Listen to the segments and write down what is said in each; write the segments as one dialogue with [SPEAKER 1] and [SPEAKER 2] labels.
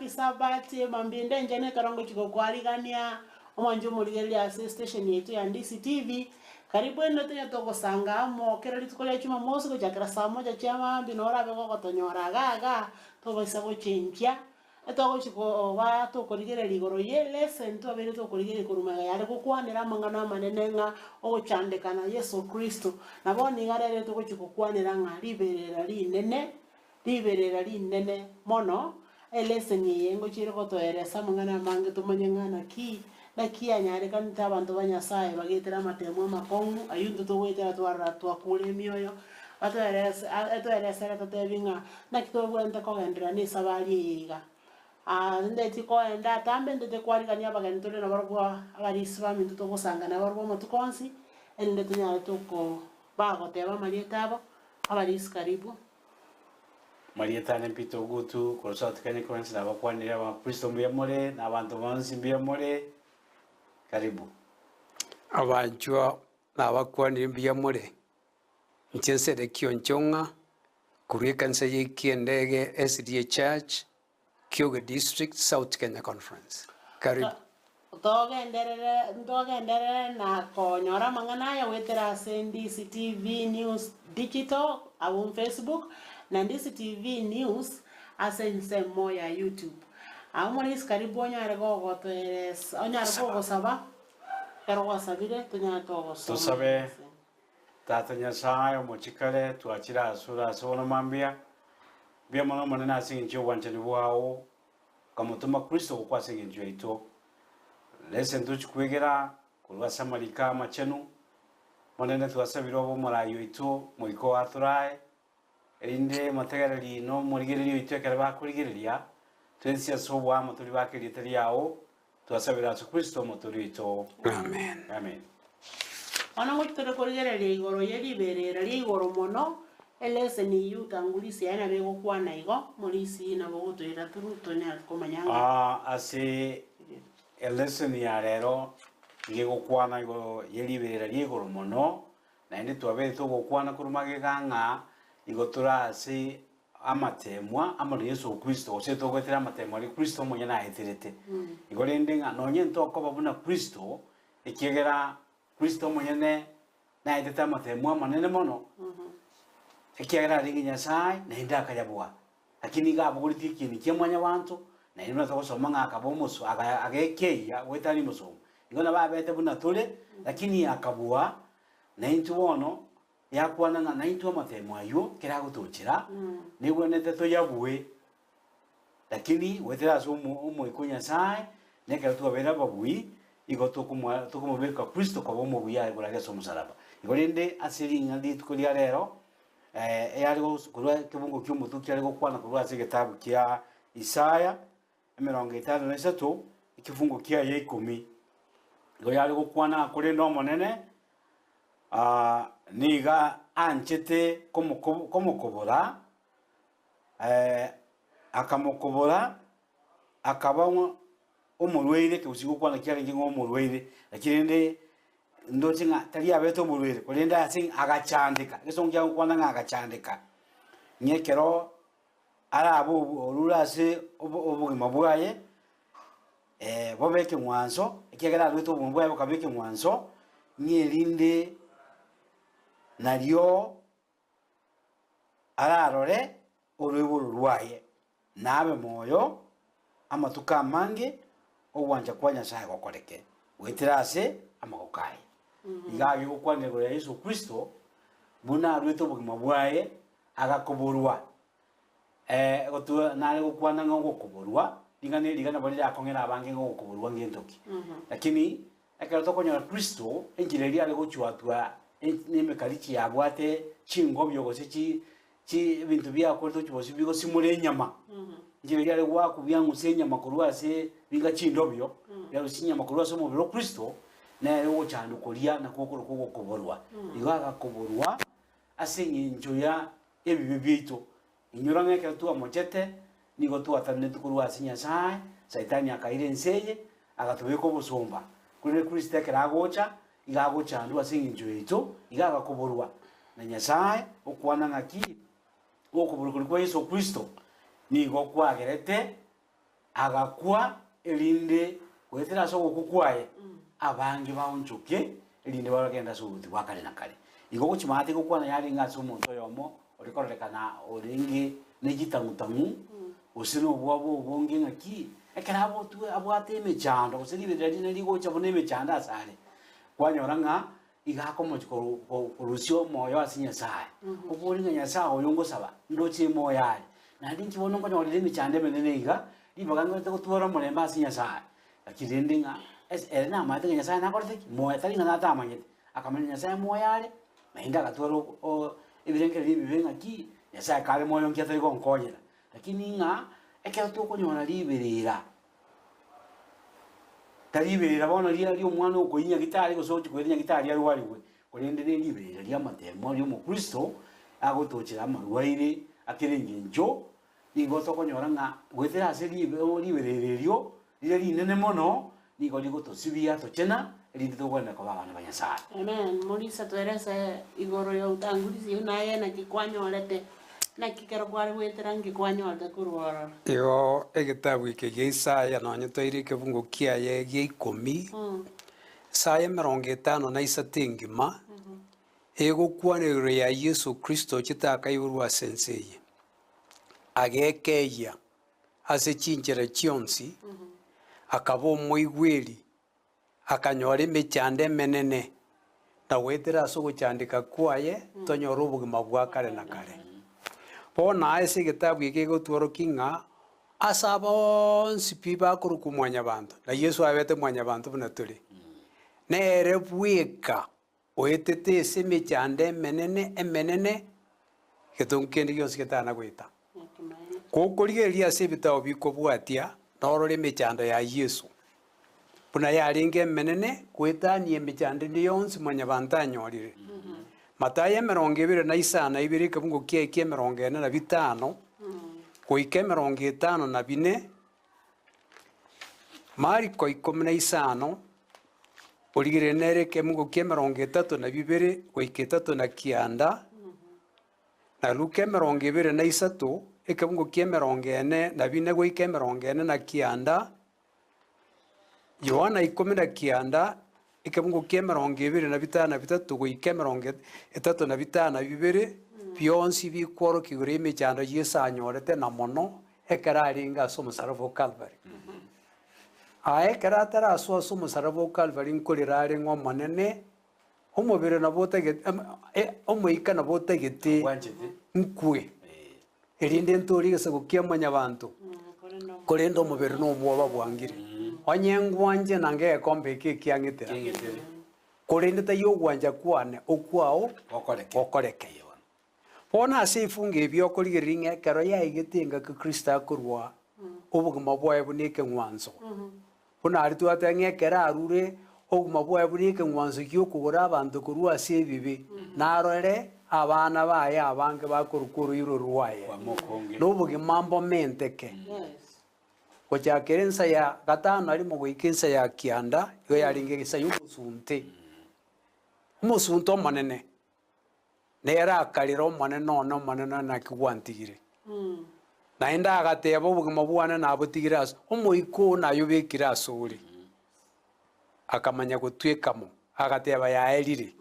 [SPEAKER 1] Happy Sabbath, mambia ende enchenu ekero ngochia gokoarigania omwanche omorigereria ase estation yaito ya Ndisi TV. Karibu ende tonya togosanga amo kera rituko ria Jumamosi gochakera saa moja chia maambia noo orabe gogotonyora iga iga, tobaisa gochenchia. Etogochia koba tokorigereria igoro ye lesson twabeire tokorigereria korwa magega yare gokwanera amang'ana amanene ng'a ogochandeka na Yeso Kristo. Na bono iga rero togochia gokwanera ng'a riberera rinene, riberera rinene mono, elesson eye ngochia ere gotoeresa amang'ana amange tomanye ng'a naki, naki yanyarekanete abanto ba Nyasaye bagetera amatemo amakong'u, aywo intwe togoetera twarora twakure emioyo, batoerese etoeresere totebi ng'a naki tobwenerete kogenderera na esabari eye iga. Ndeti koenda atambe ndete kwarigania abageni tore nabarobwo abarisi baminto togosanga nabarobwo amatuko onsi, erinde tonyare toko bagoteba amarieta abo, abarisi karibu.
[SPEAKER 2] Marieta ane Peter Ogutu, korwa South Kenya Province nabakwanire abakristo mbuya more na abanto bonsi mbuya more, karibu.
[SPEAKER 3] Abanchwa nabakwanire mbuya more, inche Nsedekia Onchong'a, korwa ekanisa ya Ekiendege SDA Church, Kioge District, South Kenya Conference. Karibu.
[SPEAKER 1] Togenderere ntogenderere na konyora amang'ana aya goetera ase Ndisi TV News Digital abwo Facebook, na Ndisi TV News ase ensemo ya YouTube. Abwo Maurice karibu onyare gogotoeresa onyare gogosaba ekero gwasabire tonyare togosoma
[SPEAKER 2] Tosabe.
[SPEAKER 1] ase.
[SPEAKER 2] Tata Nyasae omochikare, twachire asore ase bono mambia. Mbuya mono Omonene ase engencho y'obwanchani bwao, okamotoma Kristo gokwa ase engencho yaito. Lese ntochi kwegera korwa ase amariko amachenu. Omonene twasabire obe omorai oito, Omoika oo atorae, erinde omotegereri na omorigereria oito ekero bakorigereria, twensi ase oboamo tori bake erieta riao, Twasabire ase Kristo Omotoori oito.
[SPEAKER 3] Amen.
[SPEAKER 2] Amen.
[SPEAKER 1] Bono ngochia tore korigereria igoro ye riberera ria igoro mono, eleseni eyio utangulizi yaye nabo egokwana igo, morisi nabo ogotoira through tonyare komanya ng'a
[SPEAKER 2] Aa, ase eleseni ya rero nigo egokwana igoro ye riberera ria igoro mono, naende twabeire togokwana korwa magega ng'a igo tore ase amateemwa amo na Yeso Kristo, gose togoetera amateemwa aria Kristo omonyene aeterete. Igo rende ng'a nonye ntokoba buna Kristo, ekiagera Kristo omonyene naetete amateemwa amanene mono, ekiagera arenge Nyasae, naende akayabua. Lakini iga abogoretie ekieni kia mwanyabanto, naende buna togosoma ng'a akaba omoso aga agekeyia goetania omosomba. Igo nabo abete buna tore, lakini akabua, naintwe bono Yakwana ng'a naintwe amatemo ayio ekero agotochera, negwenerete toyabue, lakini goetera ase omo Omoika o Nyasae, na ekero twabeire ababui, igo tokomoa tokomobeka Kristo koba omobui aye korwa ase omosalaba. Igo rende ase ring'ana rituko ria rero, eyare gos korwa ekebungo kia omotwe kiare gokwana korwa ase egetabu kia Isaya, emerongo etano na esato, ekefungo kiaye ikomi. Igo yare gokwana korende Omonene, nigo anchete komokobora, akamokobora akaba omorwaire, ekegusii gokwana kiarenge ng'a omorwaire, lakini rende ndoche ng'a tari abete omorwaire, korende ase agachandeka, egesongo kiagokwana ng'a agachandeka, ng'a ekero arabe orure ase obogima bwaye. bobe ekeng'wanso, ekiagera aruete obogima bwaye bokaba ekeng'wanso, ng'a erinde nario ararore oroiboro rwaye, na abe moyo amatuko amange, ogwancha kwa Nyasae gokoreke goetera ase amaboko aye. Iga agegokwanera igoro ya Yeso Kristo, buna aruete obogima bwaye agakoborwa. Gotwa nare gokwana ng'a ogokoborwa, ring'ana eri iga nabo rirakong'ere abange ng'a ogokoborwa ngento ki. Lakini ekero tokonyora Kristo, enchera eria are gochwatwa na emekarichi yabwate chingobio gose chi chi ebinto biakorete gochia bosio bigosimora enyama, enchera eria are goakwa biang'usa enyama korwa ase binga chindobio, biarusia chinyama korwa ase omobere o Kristo, nere ogochandwa koria nakwo okorokwa ogokoborwa. Igo agakoborwa ase eng'encho ya ebibe biaito. Inyora ng'a ekero twamochete, nigo twatananetwe korwa ase Nyasae, Saitani akaira ense eye, agatobeka obosomba. Korende Kristo ekero agocha, igo agochandwa ase engencho yaito, igo agakoborwa na Nyasae, okwana ng'aki? Okoborwa koria kwa Yeso Kristo nigo kwagerete. Agakwa, erinde goetera ase ogokwa kwaye abange baonchoke, erinde bagende ase oboruoti bwa kare na kare. Igo gochimate gokwana yarenge ase omonto oyomo ore kororekana orenge ne chitang'u-tang'u, gose nobwoba obonge ng'aki, ekero abotwe abwate emechando gose riberera rinde rigocha buna emechando asare, kwanyora ng'a iga akomochi koru korusia omoyo ase Nyasaye. Obori ng'a Nyasaye oyo ngosaba, ndoche emoyo are, naende inche bono nkonyorire emechando emenene iga, ribaga ngwete gotwara omorembe ase Nyasaye. Lakini rende ng'a ase ere namanyete ng'a Nyasaye nakorete ki? Moyo, tari ng'a natamanyete, akamanya Nyasaye moyo are, naende agatwara oko o ebirengererio ebibe ng'aki, Nyasaye kare moyo nki atari gonkonyera. Lakini ng'a ekero tokonyora riberera, Tari riberera bono riria ria omwana okoinya nyagitari gose ogochia koira nyagitari arwarigwe, korende ne riberera ri'amatemo ri'omokristo agotochera amarwaire akere engencho, nigo tokonyora ng'a goetera ase ribe riberera erio rire rinene mono, nigo rigotosibia tochena, erinde togwenerete koba abana ba Nyasaye.
[SPEAKER 1] Amen. Morisa twerese igoro ya utangulizi eyio naye naki kwanyorete, naki kero kware goetera nki kwanyorete korwa ororo.
[SPEAKER 3] Igo egetabu eke gia Isaya nonye toire ekebungo kiaye gia ikomi, Isaya emerongo etano na isato engima, egokwana igoro ya Yeso Kristo ochete akaiborwa ase ense eye, agekeyia ase chinchera chionsi, akaba omoigweri akanyora emechando emenene, na goetera ase ogochandeka kwaye tonyore obogima bwa kare na kare. Bono aa ase egetabu eke egotworokia ng'a ase aba bonsi pi bakorokwa mwanyabanto, na Yeso abete mwanyabanto buna tore, nere bweka oetete ase emechando emenene emenene, getongu kende gionsi getana goeta. Gokorigereria ase ebitabo bikobwatia, norore emechando ya Yeso, buna yarenge emenene goetania emechando ende yonsi mwanyabanto anyorire. Mathayo emerongo ebere na isano na ibere ekebungo kiaye kia emerongo ene na bitano, goika emerongo etano na bine, Mariko ikomi na isano, origererie nere ekemungo kia emerongo etato na bibere goika etato na kianda, na Luka emerongo ebere na isato, ekebungo kia emerongo ene na bine goika emerongo ene na kianda, Yohana ikomi na kianda, ekebungo kia emerongo ebere na bitano na bitato goika emerongo etato na bitano na bibere, bionsi bikworokia igoro y'emechando Yeso anyorete na mono ekero arenge ase omosaraba o Kalvari. Aya ekero atarasoa ase omosaraba o Kalvari nkorera are ng'a Omonene, omobere nabo otagete omoika nabo otagete
[SPEAKER 2] Obwanchete.
[SPEAKER 3] nkwe, erinde ntoorie egesaku kia mwanyabanto, korende omobere nobwoba bwangire. Onye ngwanche nange egekombe eke ekiang'etera,
[SPEAKER 2] Kiang'etere.
[SPEAKER 3] korende taiyo ogwancha kwane, okwao
[SPEAKER 2] Gokoreke.
[SPEAKER 3] gokoreke.
[SPEAKER 2] Eeh bono.
[SPEAKER 3] Bono ase ebifungo ebi okorigereria ng'a ekero yaigete engaki Kristo akorua obogima bwaye buna ekeng'wanso, buna aria twateba ng'a ekero arure obogima bwaye buna ekeng'wanso gi'okogora abanto korwa ase ebibe, narore abana baye abange bakorokwa oroiro rwaye,
[SPEAKER 2] Kwamokonge.
[SPEAKER 3] na obogima mbomenteke. Gochakera ensa ya gatano na rimo goika ensa ya kianda, igo yarenge ensa y'omosunte, omosunte omonene. Nere akarera Omonene one, Omonene one, naki gwantigire? Naende agateba, Obogima bwane nabotigire ase omoika oo nayobekire asore. Akamanya gotwekamo, agateba, Yaerire.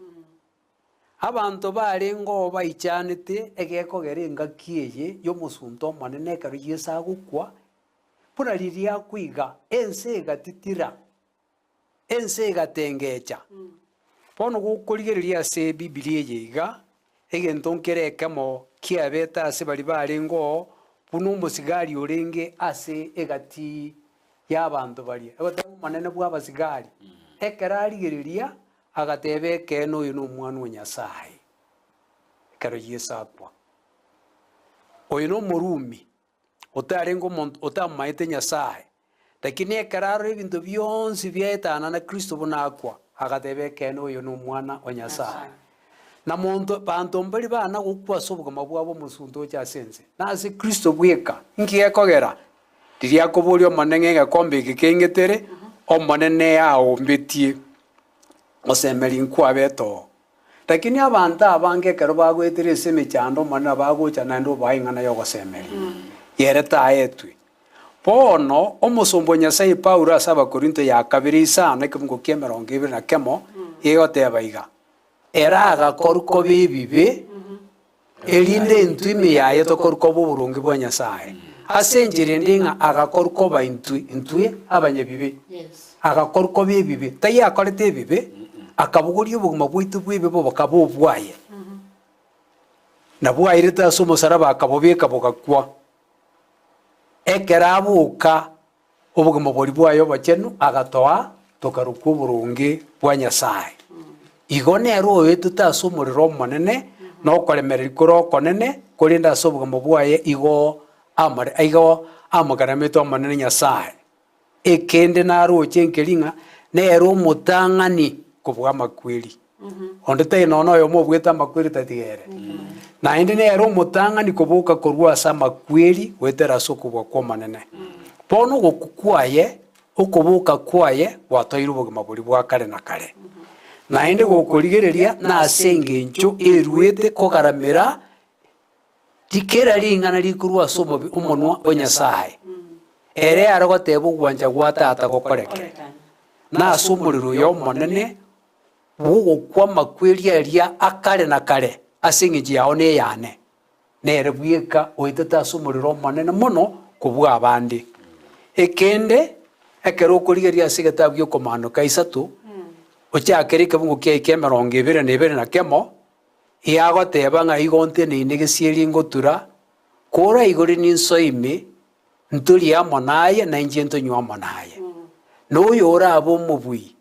[SPEAKER 3] Abanto barenge oo baichanete egekogera engaki eye y'omosunte omonene ekero Yeso agokwa, buna riria akwa iga, ense egatitira. Ense egatengecha. Bono gokorigereria ase Ebibilia eye iga, egento nkere ekemo kiabete ase baria barenge oo, buna omosigari orenge ase egati y'abanto baria. Egoteba omonene bw'abasigari, ekero arigereria, agateba ekeene oyo nomwana o Nyasae, ekero Yeso akwa. Oyo nomorumi. otarenge omonto otamaete Nyasae, lakini ekero arora ebinto bionsi biaetana na Kristo buna akwa, agateba ekeene oyo nomwana o Nyasae. Na monto banto mbari bana gokwa ase obogima bwabo omosunte oche ase ense, na ase Kristo bweka. Inki gekogera? Riria akoboria Omonene ng'a egekombe eke keng'etere, Omonene aombetie, gosemeria nkwabete oo. Lakini abanto abange ekero bagoetera ase emechando Omonene nabo agocha naende obae eng'ana y'ogosemeria, yere taetwe. Bono omosomba o Nyasae Paulo ase Abakorinto ya kabere isano ekebungo kia emerongo ebere na kemo egoteba iga, Ere agakorwa koba ebibe, erinde intwe ime yaye tokorwe koba oboronge bwa Nyasae. Ase enchera ende ng'a agakorwa koba intwe, intwe abanyabibe, agakorwa koba ebibe, taiyo akorete ebibe, akabogoria obogima bwaito bw'ebibe bokaba obwaye, na bwairete ase omosaraba akabobeka bogakwa. Ekero aboka obogima boria bwaye obochenu, agatoa tokarokwa oboronge bwa Nyasae. Igo nere oetete ase omorero omonene, na okoremereria kore okonene, korende ase obogima bwaye igo amare igo amogaramete Omonene Nyasae. Ekende naroche nkeri ng'a nere omotang'ani kobua amakweri. Onde taiyo nonya noyomo obuete amakweri tatiga ere. Naende nere omotang'ani koboka korwa ase amakweri goetera ase okobua kw'Omonene. Bono ogokwa kwaye, okoboka kwaye gwatoire obogima boria bwa kare na kare. Naende gokorigereria nase engencho eruete kogaramera Tikera ring'ana rikorwa ase omobe omonwa o Nyasae, ere are goteba ogwancha gwa Tata gokoreke, na ase omorero oyo omonene bw'ogokwa amakweri aria a kare na kare ase engencho yao na eyane, nere bweka oetete ase omorero omonene mono kobua abande. Ekende, ekero okorigereria ase egetabu gi'okomaanoka isato, ochakere ekebungo kiaye kia emerongo ebere na ebere na kemo, Yagoteba ng'a igo nteneine gesieri ngotura, koraigore ninsoe ime, ntorie amo naye, na inche ntonywe amo naye. Na oyo orabe omobui,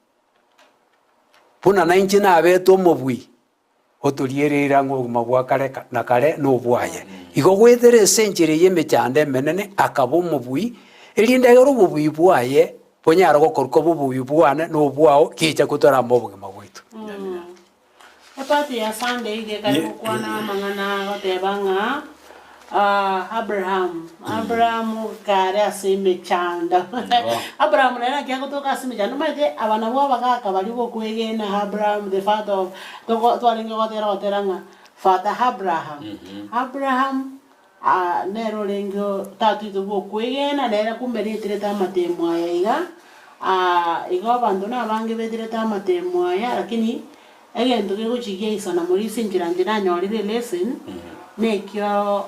[SPEAKER 3] buna nainche nabete omobui, otoriereire ang'e obogima bwa kare na kare nobwaye. Igo goetera ase enchera eye emechando emenene akaba omobui, erinde egere obobui bwaye bonyare gokorwa koba obobui bwane na obwao, gecha gotorama obogima bwaito.
[SPEAKER 1] Epati ya Sunday iga ekare gokwana amang'ana agoteba ng'a Abraham, Abraham kare ase emechando. Abraham nere naki agotoka ase emechando, omanyete aba nabwo abagaka baria bokwegena Abraham the father of, toko twarenge gotera ogotera ng'a Father Abraham. Abraham nere orenge tata oito bwa okwegena, nere kumbe neeterete amatemo aya iga, igo abanto na abange beeterete amatemo aya, lakini egento kegochia giaisana moria ase enchera inche nanyorire elesson, nekio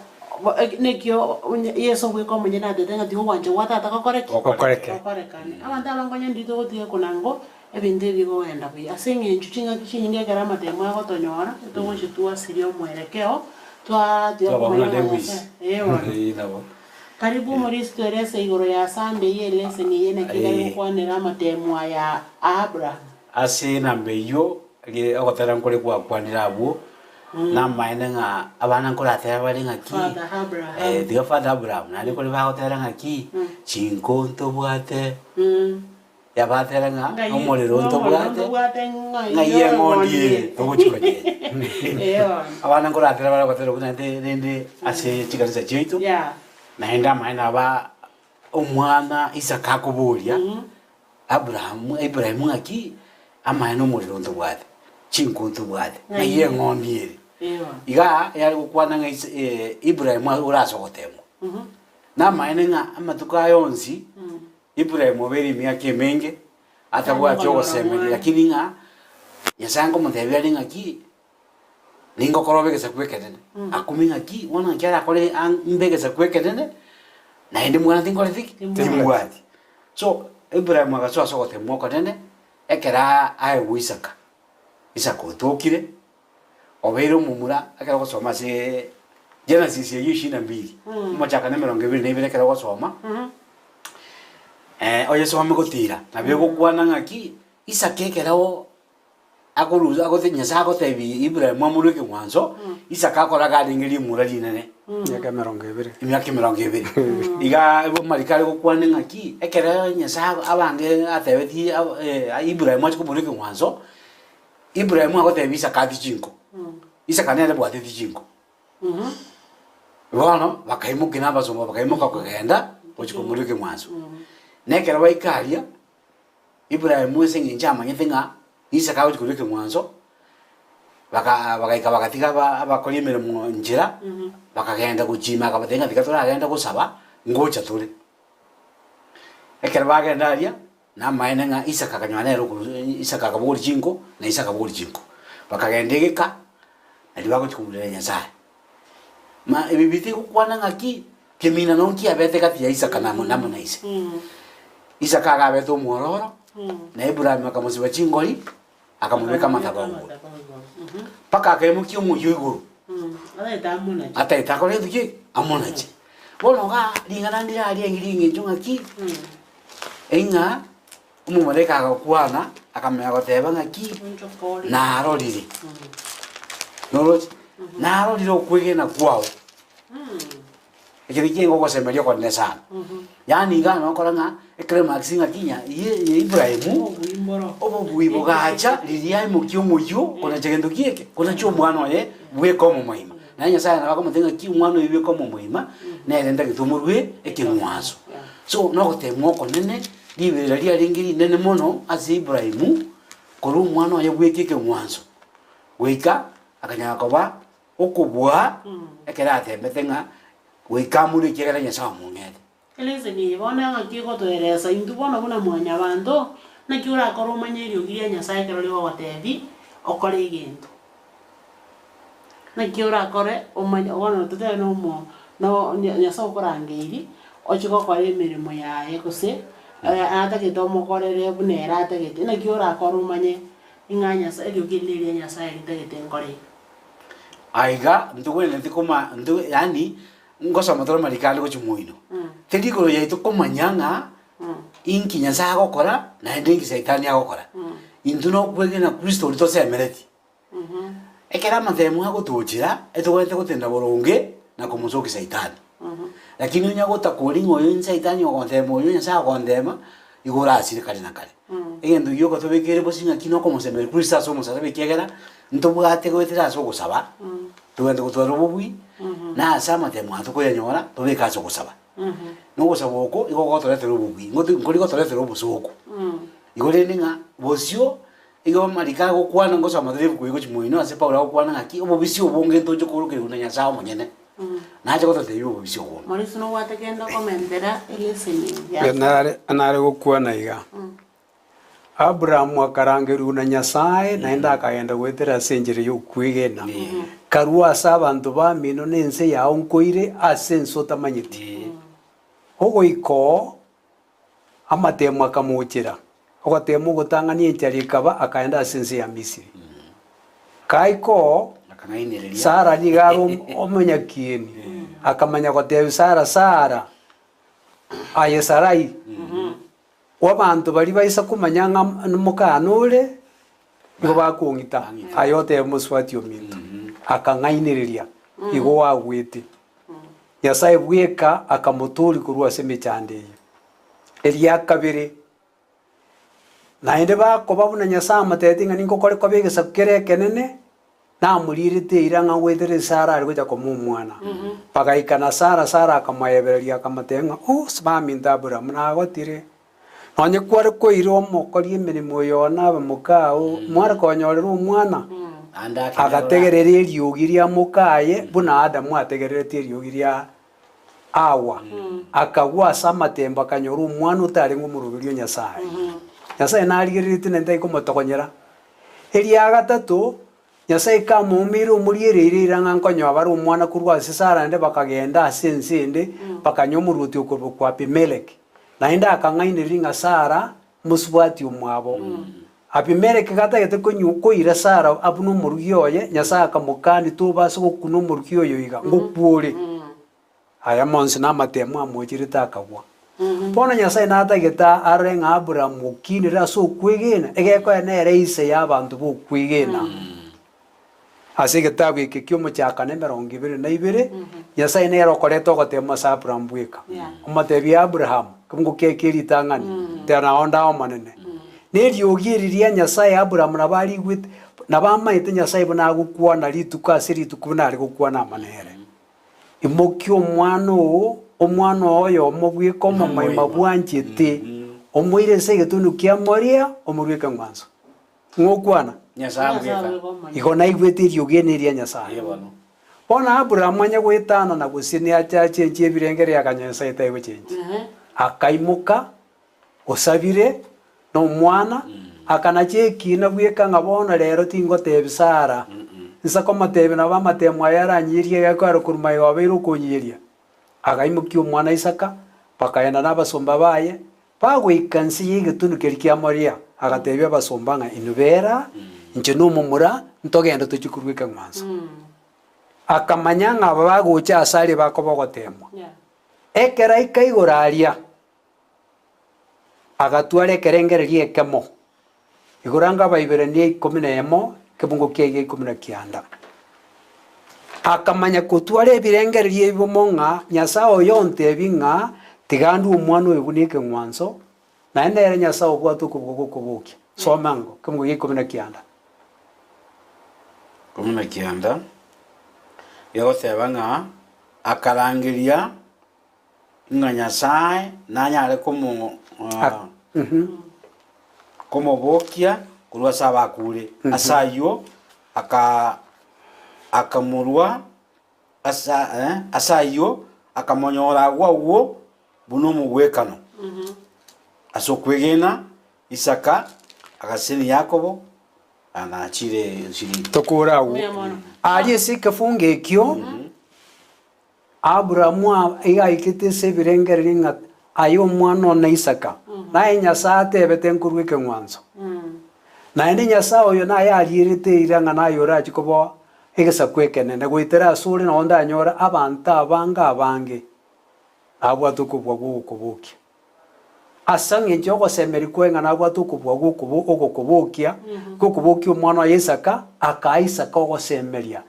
[SPEAKER 1] nekio onye Yeso bweka omonyene atete ng'a tiga ogwancha gwa tata gokore ki?
[SPEAKER 3] Gokoreke.
[SPEAKER 1] Gokorekane. Abanto aba nkonya ndiri togotiga kona ngo Ebinto ebi bikogenda buya ase eng'encho chingaki chinyinge ekero amatemo agotonyora, togochia twasiria omwerekeo, twatiga
[SPEAKER 2] Twaba
[SPEAKER 1] komanya
[SPEAKER 2] buna
[SPEAKER 1] ng'a
[SPEAKER 2] Lewis.
[SPEAKER 1] Nyasae ee bono.
[SPEAKER 2] Ee, nabo.
[SPEAKER 1] Karibu omorisia twerese igoro ya Sunday ye eleseni eye naki ekare
[SPEAKER 2] Ee.
[SPEAKER 1] gokwanera amatemo aya a Abraham.
[SPEAKER 2] Ase enamba eyio, rie ogotera nkore gwakwanire abwo, namaene ng'a abana nkoratebe bare ng'aki,
[SPEAKER 1] Father Abraham.
[SPEAKER 2] eh, tiga Father Abraham, naende kore bagotera ng'aki, chinko ntobwate, Yabatera ng'a
[SPEAKER 1] Ng'ai
[SPEAKER 2] omorero
[SPEAKER 1] ng'omorero
[SPEAKER 2] ntobwate,
[SPEAKER 1] ntobwate
[SPEAKER 2] ng'ai
[SPEAKER 1] ng'ai
[SPEAKER 2] eng'ondi
[SPEAKER 1] eng'ondi
[SPEAKER 2] ere
[SPEAKER 1] ere.
[SPEAKER 2] togochia konyenya.
[SPEAKER 1] Ee bono.
[SPEAKER 2] Abana nkoratera bare gotera buna naende rende ase chikanisa chiaito,
[SPEAKER 1] Yeah.
[SPEAKER 2] naende amaene aba omwana Isaka akoboria Abraham Ibrahimu ng'aki amaene omorero ntobwate, chinko ntobwate, ng'ai
[SPEAKER 1] Ng'ai
[SPEAKER 2] eng'ondi ere.
[SPEAKER 1] Ee bono.
[SPEAKER 2] Igaa yare gokwana ng'a Isa Ibrahimu ore ase ogotemwa. Namaene ng'a amatuko aya onsi. Ibrahimu obeire emiaka emenge atabwati ogosemeria, lakini ng'a Nyasae nkomotebia are ng'aki, ningokora obe egesaku ekenene. Akumia ng'aki, bono naki arakore ang' mbe egesaku ekenene, naende mwana tinkoreti ki? Timbwati. So, Ibrahimu agasoa ase ogotemwa okonene, ekero aegwa Isaka. Isaka otokire, obeire omomura ekero ogosoma aseee Genesis eywo ishirini na mbili, omochakano emerongo ebere na ibere ekero ogosoma, oyesome gotira, nabo egokwana ng'aki, Isaka ekero akorusia agote Nyasaye agotebi Ibrahimu amorue ekeng'wanso, Isaka akoraga arenge rimura rinene.
[SPEAKER 3] Emiaka emerongo ebere.
[SPEAKER 2] Emiaka emerongo ebere. Igaa amariko are gokwana ng'aki, ekero Nyasaye abange atebetie Ibrahimu ache komorua ekeng'wanso, Ibrahimu agotebia Isaka atie chinko, Isaka nere bwateti chinko. Bono bakaimokia na abasomba bakaimoka kogenda gochia komorua ekeng'wanso. Na ekero baika aria, Ibrahimu ase eng'encho amanyete ng'a Isaka agochia korua ekeng'wanso, baka bagaika bagatiga aba abakori emeremo nchera, bakagenda gochia ime akabatebia ng'a tiga toragende gosaba, ngocha tore. Ekero bagenda aria, namaene ng'a Isaka akanyora nere okoru Isaka akabogoria chinko, na ise akabogoria chinko. Bakagenda egeka, nario bagochia komorera Nyasaye. Ma ebi bitigokwana ng'aki, kemina nonye kiabete gati ya Isaka na amo na ise. Isaka iga abete omwororo, na Abraham akamosiba chingori, akamobeka amatabo igoro. Mpaka akaimokia omoyio igoro, ataete akore gento ki? Amonache. Bono igaa ring'ana ndire aria ringi ring'encho ng'aki, ing'a omomalaika agakwana, akamanya goteba ng'aki, narorire, noroche? Narorire okwegena kwao. Ekero ekiya ngogosemeria okonene sana. Yaani iga nokora ng'a eclimax ng'aki ng'a ye ye Ibrahimu, obobui bogacha riria aimokia omoyio konacha gento ki eke? Konacha omwana oye bweka omomoima. Naye Nyasaye nabo akomotebia ng'aki omwana oyo bweka omomoima, nere ntagete omorue ekeng'wanso. So nogotemwa okonene, riberera riarenge rinene mono ase Ibrahimu, korwa omwana oye bweka ekeng'wanso, goika akanyara koba Okobua ekero atebete ng'a goika amorue ekiagera Nyasae omong'ete.
[SPEAKER 1] Eleseni eye bono engaki egotoeresa intwe bono buna mwanyabanto, naki orakore omanye eriogi ria Nyasae ekero rigogotebi okore egento. Naki orakore omanye bono totebe na omo no Nyasae okorangeirie ochie gokora emeremo yaye gose atagete omokorere buna ere atagete, naki orakore omanye ng'a Nyasae eriogi eri neria Nyasae ritagete nkore iga.
[SPEAKER 2] Aiga ntogwenereti koma nto yaani ngosoma tore amariko ande gochia moino. Teri igoro yaito komanya ng'a inki Nyasae agokora naende inki saitani agokora. Intwe nokwegena Kristo oria tosemereti. Ekero amatemo agotochera, etogwenerete gotenda boronge na komosokia saitani. Lakini onye gotakori ng'a oyo nsaitani ogontema oyo Nyasae agontema, igo orasire kare na kare. Egento gioka tobekere bosio ng'aki nokomosemeria Kristo ase omosaraba ekiagera ntobwate goetera ase ogosaba, togende gotwara obobui, na ase amatemo aya tokoyanyora tobeke ase ogosaba. Na ogosaba oko igo gogotoretera obobui, ngote nkori gotoretera obosooku. Igo rende ng'a bosio igo amariko agokwana ngosoma tore ebuku eye gochia moino ase Paulo agokwana ng'aki obobisi obonge ntoche koorokerigwa na Nyasaye omonyene. Nache gototebia obobisi obonge.
[SPEAKER 1] Maurice nobwate kende okomentera eleseni ya.
[SPEAKER 3] Nare nare gokwana iga, Abrahamu akarangerigwa na Nyasae, naende akagenda goetera ase enchera y'okwegena. Karua ase abanto bamino na ense yao nkoire ase ense otamanyeti. Ogoika oo, amatemo akamochera, ogoteema ogotang'ania enchara ekaba, akaenda ase ense ya Misiri. Kaika oo,
[SPEAKER 2] Akang'ainereria.
[SPEAKER 3] Sara nigo are omonyakieni, akamanya gotebia Sara, Sara, aye Sarai, Abanto baria baisa komanya ng'a nomokana ore, nigo bakong'ita, aye otebe mosubati ominto. Akang'ainereria, igo agwete. Nyasae bweka akamotooria korwa ase emechando eyio. Eria kabere, naende bakoba buna Nyasae amotebetie ng'a ningokore kobe egesaku kere ekenene, Namorirete eira ng'a goetera Sara are gocha komoa omwana. Bagaika na Sara, Sara akamoebereria akamotebia ng'a, Oh, baminto Aburaamu, nagotire. Nonye kware koira omokori emeremo oyo one abe mokao, mware konyorera omwana?
[SPEAKER 2] Naende akenyora.
[SPEAKER 3] Agategerera eriogi ria mokaye, buna Adamu ategereretie eriogi ria Hawa, akagwa ase amatembo akanyora omwana otarenge omoroberio o Nyasae. Nyasae narigereretie naende tari komotogonyera. Eria gatato, Nyasae kamoumeire omoriere eira eira ng'a nkonyoa bare omwana korwa ase Sara naende bakagenda ase ense ende, bakanywa omoruoti okorokwa Abimeleki. Naende akang'ainereria ng'a Sara mosubati omwabo. Abimeleki gatagete konywa koira Sara abune omorugi oye, Nyasae akamokania, Tobasa gokuna omorugi oyo iga, ngokwa ore. Aya monsi namatemo amocherete akagwa. Bono Nyasae natagete arore ng'a Abrahamu okinire ase okwegena, egekoya nere ise y'abanto b'okwegena. Ase egetabu eke ki'omochakano emerongo ebere na ibere, Nyasae nere okoreta ogoteemwa ase Abrahamu bweka. Omotebia Abrahamu, ekemungo kiaye kie ritang'ani, tera nao onde aye Omonene. Na eriogi eri ria Nyasae Abrahamu nabo arigwete, nabo amaete Nyasae buna agokwana rituko ase rituko buna are gokwana amo nere. Imokia omwana oo, omwana oo oyomo bweka omomoima bwanchete, omoire ase egetunwa kia Moria, omorue ekeng'wanso. Ng'o okwana?
[SPEAKER 2] Nyasae bweka.
[SPEAKER 3] Igo naigwete eriogi ene eria Nyasae. Bono Aburaamu onye goetanana gose neache achenchie ebirengererio akanyora Nyasae tari gochenchia. Akaimoka. Osabire nomwana, akanacha ekiina bweka ng'a bono rero tingotebi Sara. Insa komotebia nabo amatemo aya aranyiyerie egekogera korwa magega obeire okonyiyeria. Agaimokia omwana Isaka, bakaenda nabasomba baye, bagoika inse y'egetunu keria kia Moria, agatebia abasomba ng'a inwe bera, inche nomomura, ntogende tochie korua ekeng'wanso. Akamanya ng'a aba bagocha ase aria bakoba ogoteemwa. Ekero aika igoro aria, agatwara ekerengererio ekemo, igoro anga Abaiberania ikomi na emo, ekebungo kiaye gia ikomi na kianda. Akamanya kotwara ebirengererio ebibomo ng'a Nyasae oyo ontebi ng'a tiga ndue omwana oyo buna ekeng'wanso, naende nere Nyasae obwate okobua gw'okobokia. Soma ango, ekebungo gia ikomi na kianda.
[SPEAKER 2] Ikomi na kianda, gegoteba ng'a akarangeria ng'a Nyasae nanyare komo komobokia korwa ase abakure. Ase ayio aka akamorua asa ase ayio akamonyora agwo agwo buna omogwekano. Ase okwegena Isaka agasesenia Yakobo anachire ensiri.
[SPEAKER 3] Tokore agwo.
[SPEAKER 1] Mbuya mono.
[SPEAKER 3] Aria ase ekefungo ekio, Aburaamu iga aikete ase ebirengererio ng'a aye omwana one Isaka, naye Nyasae atebete nkorue ekeng'wanso. Naende Nyasae oyo naye arierete eira ng'a naye orache koba egesaku ekenene, goetera asore nao ndanyore abanto abange abange nabwate okobua gw'ogokobokia. Ase engencho y'ogosemeria kwaye ng'a nabwate okobua gw'okobo ogokobokia, gw'okobokia omwana oye Isaka, akaa Isaka ogosemeria.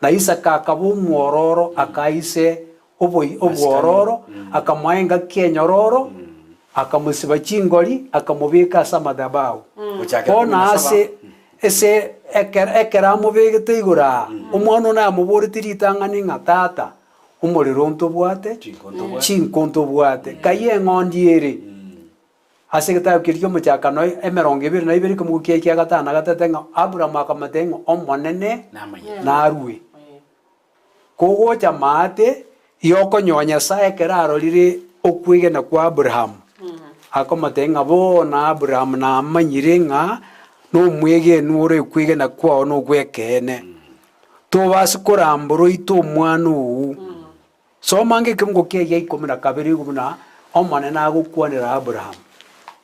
[SPEAKER 3] Na Isaka akaba omwororo, akaa ise oboi obwororo, akamoa engaki enyororo, akamosiba chingori, akamobeka ase amadhabahu.
[SPEAKER 2] Gochakera
[SPEAKER 3] Bono
[SPEAKER 2] kumi na saba.
[SPEAKER 3] ase ase ekero ekero amobegete igoro aa, omwana one amoboretie ritang'ani ng'a tata, omorero ntobwate,
[SPEAKER 2] Chinko ntobwate.
[SPEAKER 3] chinko ntobwate, kai eng'ondi ere? Ase egetabu keria ki'omochakano emerongo ebere na ibere ekemogo kiaye kia gatano na gatato ng'a Aburaamu akamotebia ng'a Omonene
[SPEAKER 2] Namanyete.
[SPEAKER 3] narue. Kogocha maate yokonyoa Nyasae ekero arorire okwegena kwa Aburaamu, akomotebia ng'a bono Aburaamu namanyire ng'a nomwegenwa ore okwegena kwao nogw'ekeene, tobase korambora oite omwana oo. Soma ange ekeungo kia gia ikomi na kabere igo buna Omonene agokwanera Aburaamu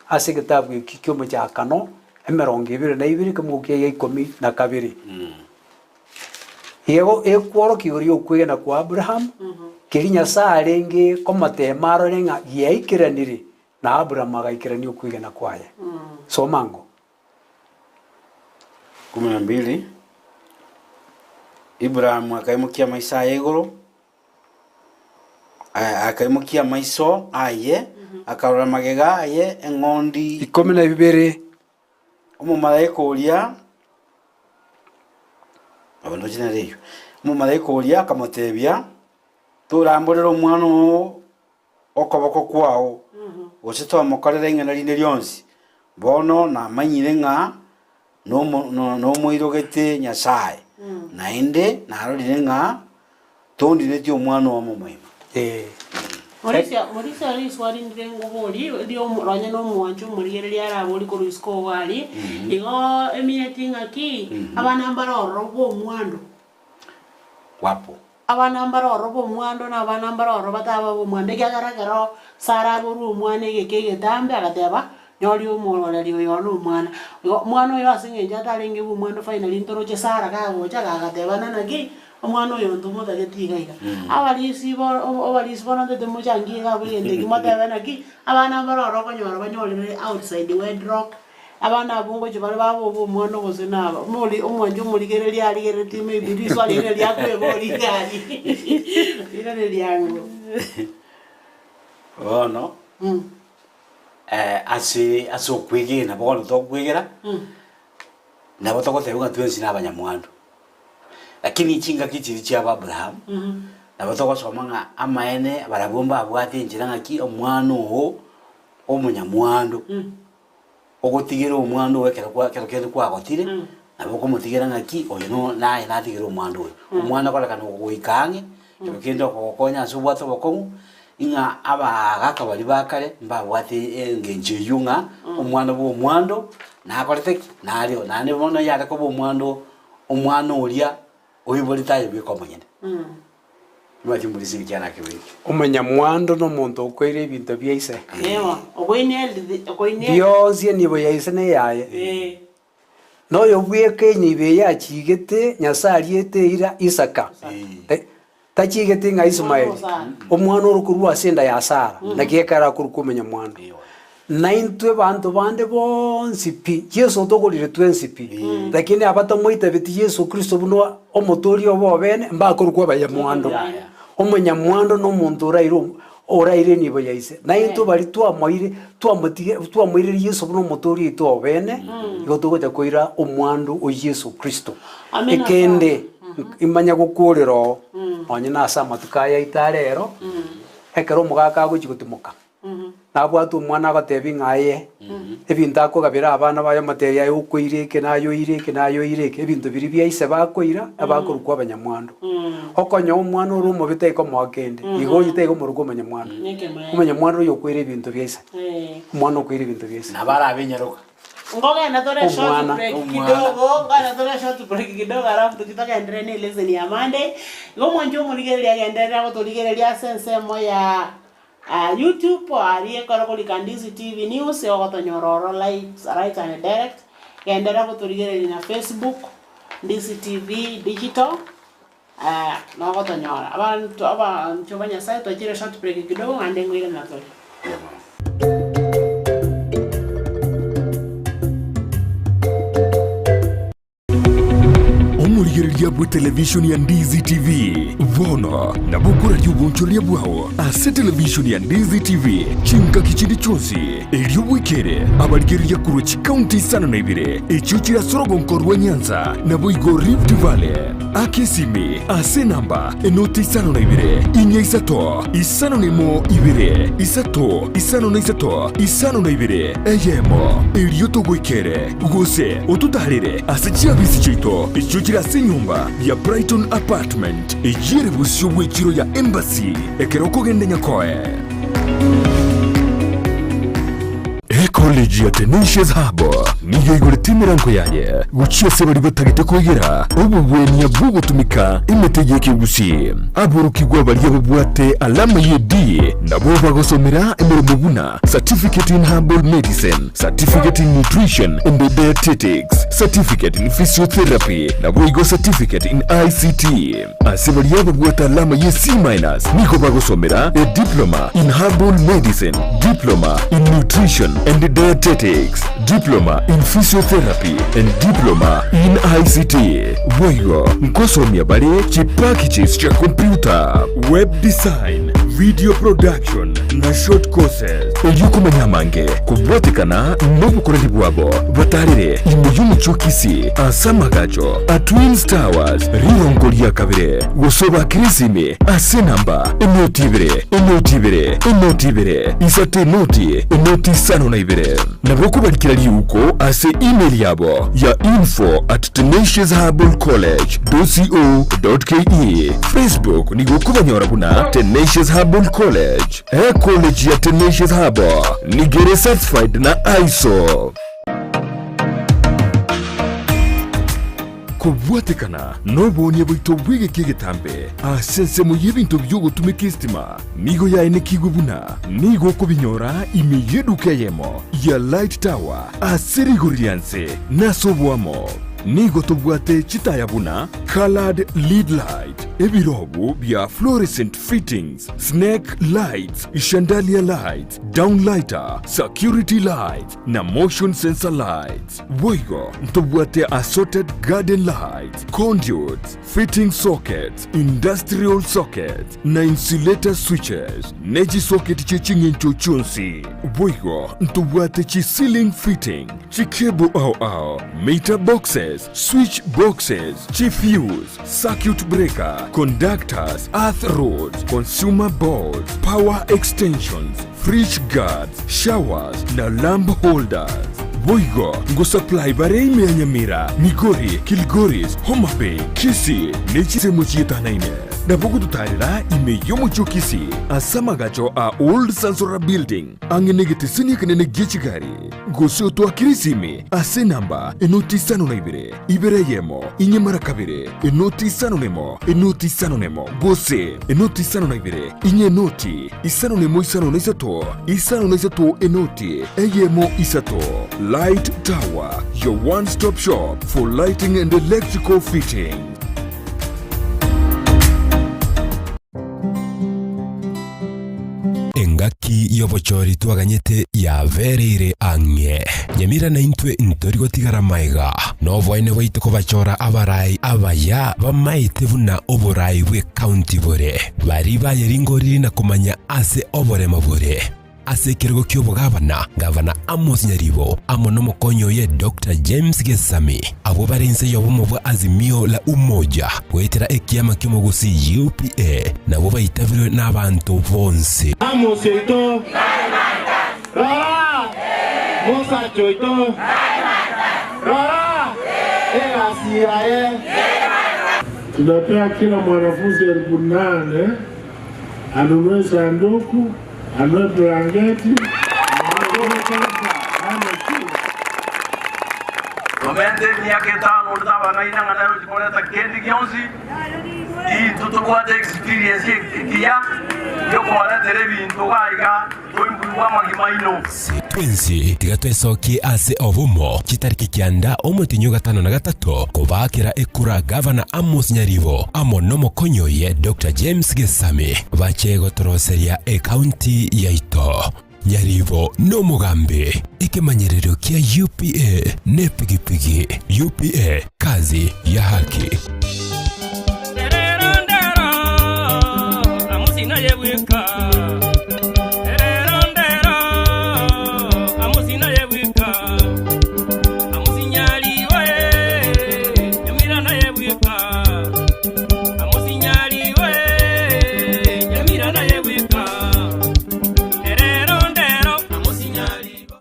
[SPEAKER 3] ase egetabu eki ki'omochakano emerongo ebere na ibere ekeungo kia gia ikomi na kabere. Igo ekworokia igoro y'okwegena kwa Aburaamu, keria Nyasae arenge komoteema arore ng'a giaikeranire, na Aburaamu agaikerania okwegena kwaye. Soma ango.
[SPEAKER 2] Kumi na mbili, Ibrahamu akaimokia amaiso aye igoro, akaimokia amaiso aye, akarora magega aye eng'ondi.
[SPEAKER 3] Ikomi na bibere.
[SPEAKER 2] Omomalaika oria, ndoche nere eyio, omomalaika oria akamotebia, Toramborere omwana oo okoboko kwao, gose tomokorera ing'ana rinde rionsi. Bono namanyire ng'a nomoirogete Nyasae, naende narorire ng'a tondineti omwana oo omomoima.
[SPEAKER 1] Morisia, Morisia riswa rindire ngobori rio ronye na omwancho omorigereria arabori korwa isiko ogo aria, igo eminyeti ng'aki abana mbare ororo bwa omwando.
[SPEAKER 2] Wapo.
[SPEAKER 1] Abana mbare ororo b'omwando, na abana mbare ororo bataba b'omwando, ekiagera ekero Sara aborwa omwana egeka egetambe, agateba, Nyoria omororeri oyo one omwana. Igo omwana oyo ase eng'encho atarenge bw'omwando finally ntoroche Sara kagocha gagatebana naki, omwana oyo ntomotageti iga iga. Abarisi bo abarisi bono ntete mochangie iga abwo egento ekio motebe naki, abana mbare ororo okonyora banyorire outside wedlock. Abana abwo ngochia bare babobe omwana gose naba omori omwancha omorigereria arigereretie maybe riswali riria riakwebori iga aria riria riango.
[SPEAKER 2] Bono ase ase okwegena bono tokwegera, nabo togoteba ng'a twensi na abanyamwando. Lakini chingaki chiria chia aba Abraham, nabo togosoma ng'a amaene barabwo mbabwate enchera ng'aki omwana oo omonyamwando. Ogotigera omwando oyo ekero kwa ekero kende kwagotire, nabo okomotigera ng'aki oyo no naye natigere omwando oyo. Omwana okorekana ogoika ang'e, kero kende okogokonya ase obwate obokong'u, Ng'a abagaka baria ba kare mbabwate engencho eyio ng'a omwana bwa omwando nakorete ki? Nareo. Naende bono yare koba omwando omwana oria oiborete aye bweka omonyene. Nimanyete mborisia ekiana kebe eke.
[SPEAKER 3] Omonyamwando nomonto okoira ebinto bia ise.
[SPEAKER 1] Ewa, okoineldi, okoineldi.
[SPEAKER 3] Bionsi enibo ya ise neyaye.
[SPEAKER 1] Eh.
[SPEAKER 3] Na oyo bweka enibo eye achiigete, Nyasae ariete eira Isaka, tachiigete ng'a Isumaeli, omwana ore korwa ase enda ya Sara, naki ekero akorokwa omonyamwando. Naintwe banto bande bonsi pi, Yeso otogorire twensi pi, lakini abatamoitabeti Yeso Kristo buna Omotoori obo obene, mbakorokwa abanyamwando. Omonyamwando nomonto oraire Oraire enibo ya ise, na intwe baria twamoire, twamotige, twamoireire Yeso buna Omotoori oito obene, igo togocha koira omwando o Yeso Kristo.
[SPEAKER 1] Amina
[SPEAKER 3] Ekende,
[SPEAKER 1] sana.
[SPEAKER 3] imanya gokorera oo, nonye nase amatuko aya aito are ero, ekero omogaka agochia gotimoka, nabwate omwana agotebia ng'a aye, ebinto akogabera abana baye omotebi aye okoira eke na aye oire eke na aye oire eke, ebinto biria bia ise bakoira, abakorokwa abanyamwando. Okonya omwana ore omobe taikomoa kende, igo oyio taikomorokwa omonyamwando. Omonyamwando oyo okoira ebinto bia ise, omwana okoira ebinto bia ise.
[SPEAKER 2] Nabo arabe enyaroka.
[SPEAKER 1] Ngogenda tore short
[SPEAKER 3] Omwana.
[SPEAKER 1] break
[SPEAKER 2] Omwana.
[SPEAKER 1] kidogo, ngogenda tore short break kidogo alafu tochi togenderere na elesson ya Monday. Igo omwancho omorigereria agenderere agotorigereria ase ensemo ya YouTube aria ekero korika Ndizi TV News ogotonyora oro live right and direct. Genderera gotorigereria na Facebook, Ndizi TV Digital, nogotonyora. Abanto abanchwa ba Nyasaye twachire short break kidogo naende ngoirana tore.
[SPEAKER 4] Omorigereria bw'etelevishoni ya Ndizi TV bono nabo okoraria obonchoreria bwao ase televishoni ya Ndizi TV chingaki chinde chionsi, erio bwekere abarigereria korwa chikaunti isano na ibere echio chire ase orogonko rwa Nyanza naboigo Rift Valley. Aka esimi ase enamba enoti isano na ibere, inya isato, isano na emo ibere, isato, isano na isato, isano na ibere, eyemo, erio togoikere. Gose ototaarere ase chiabisi chiaito echio chire ase enyomba ya Brighton Apartment, eyio ere bosio bw'echiro ya Embassy, ekero okogenda Nyakoe. Ecollege ya Tenacious Hub nigo eigorete emerango yaye gochia ase baria batagete koegera obobwenia bw'ogotumeka emete y'ekegusii. Aborokigwa baria babwate alama ye D nabwo bagosomera emeremo buna Certificate in Herbal Medicine, Certificate in Nutrition and Dietetics, Certificate in Physiotherapy, naboigo Certificate in ICT. Ase baria babwate alama ye C minus nigo bagosomera a Diploma in Herbal Medicine, Diploma in Nutrition and Dietetics, Diploma in Physiotherapy and Diploma in ICT. Boigo nkosomia bare chipackages chia computer, web design, video production na short courses. Erio komanya amange kobwatekana nobokoreri bwabo, batarere ime y'omochie o Kisii ase amagacho a Twins Towers rirongo ria kabere, gose obakere esimi ase enamba enoti ibere, enoti ibere, enoti ibere, isato enoti, enoti isano na ibere. Nabo okobarikera riuko ase email yabo ya info at tenaciousherbalcollege dot co dot ke. Facebook nigo okobanyora buna Tenacious Herbal College. Ecollege ya Tenacious Herbal nigo ere certified na ISO. Kobwatekana noboonia bwaito bw'egeka egetambe ase ensemo y'ebinto bi'ogotumeka estima, nigo yaenekigwe buna nigo okobinyora ime y'eduka eyemo ya Light Tower ase rigori ria nse na ase oboamo. Nigo tobwate chitaya buna Coloured Lead Light, ebirobu bia fluorescent fittings, snake lights, chandelier lights, downlighter, security lights na motion sensor lights. Boigo ntobwate assorted garden lights, conduits, fitting sockets, industrial sockets, na insulator switches, ne chisocket chie ching'encho chionsi. Boigo ntobwate chi ceiling fitting, chicable ao ao, meter boxes, switch boxes, chifuse, circuit breaker, conductors, earth rods, consumer boards, power extensions, fridge guards, showers na lamp holders. Boigo ngosupply bare ime ya Nyamira, Migori, Kilgoris, Homa Bay, Kisii ne chinsemo chietanaine. Nabo ogototaarera ime y'omochie o Kisii ase amagacho a Old Sansora Building ang'e negeteseni ekenene gie chigari, gose otoakere esimi ase enamba enoti isano na ibere, ibere eyemo, inye mara kabere, enoti isano nemo, enoti isano nemo, gose enoti isano na ibere, inye enoti isano nemo isano na isato, isano na isato enoti eyemo isato. Light Tower, your one stop shop for lighting and electrical fitting.
[SPEAKER 5] Engaki y'obochori twaganyete yabereire ang'e. Nyamira naintwe ntori gotigara magega, noboene bwaito kobachora abarai abaya bamaete buna oborai bw'ecounty bore, baria bayeringoriri na komanya ase oboremo bore. Ase ekerogo ki'obogavana, Gavana Amos Nyaribo amo nomokonyi oye Doctor James Gesami, abwo bare inse y'obomo bwa Azimio la Umoja goetera ekiama ki'omogusii UPA, nabwo baitabirwe nabanto bonsi.
[SPEAKER 6] Amos oito, rora, mosacha oito, rora, egasi yaye.
[SPEAKER 7] Tunapea kila mwanafunzi 8,000 anunue sanduku, anunue blanketi, anunue shule.
[SPEAKER 8] Tomente emiaka etano onde tabang'aina ng'a nere ochi koreta kende gionsi, intwe tobwate experience ekiya yokobaretera ebinto iga iga toimprove amagima aino.
[SPEAKER 5] Twensi tiga twesokie ase obomo chitariki kianda omotienyi o gatano na gatato kobaakera ekura Gavana Amos Nyaribo amo nomokonyi oye Doctor James Gesami bache gotoroseria ecounty yaito. Nyaribo nomogambi, ekemanyererio kia UPA nepigipigi. UPA, kazi ya haki.
[SPEAKER 9] Erero ndero, amusi naye bweka. Erero ndero, amusi naye bweka. Amusi nyaribo eh, nyamira naye bweka. Amusi nyaribo eh, nyamira naye bweka. Erero ndero, amusi nyaribo.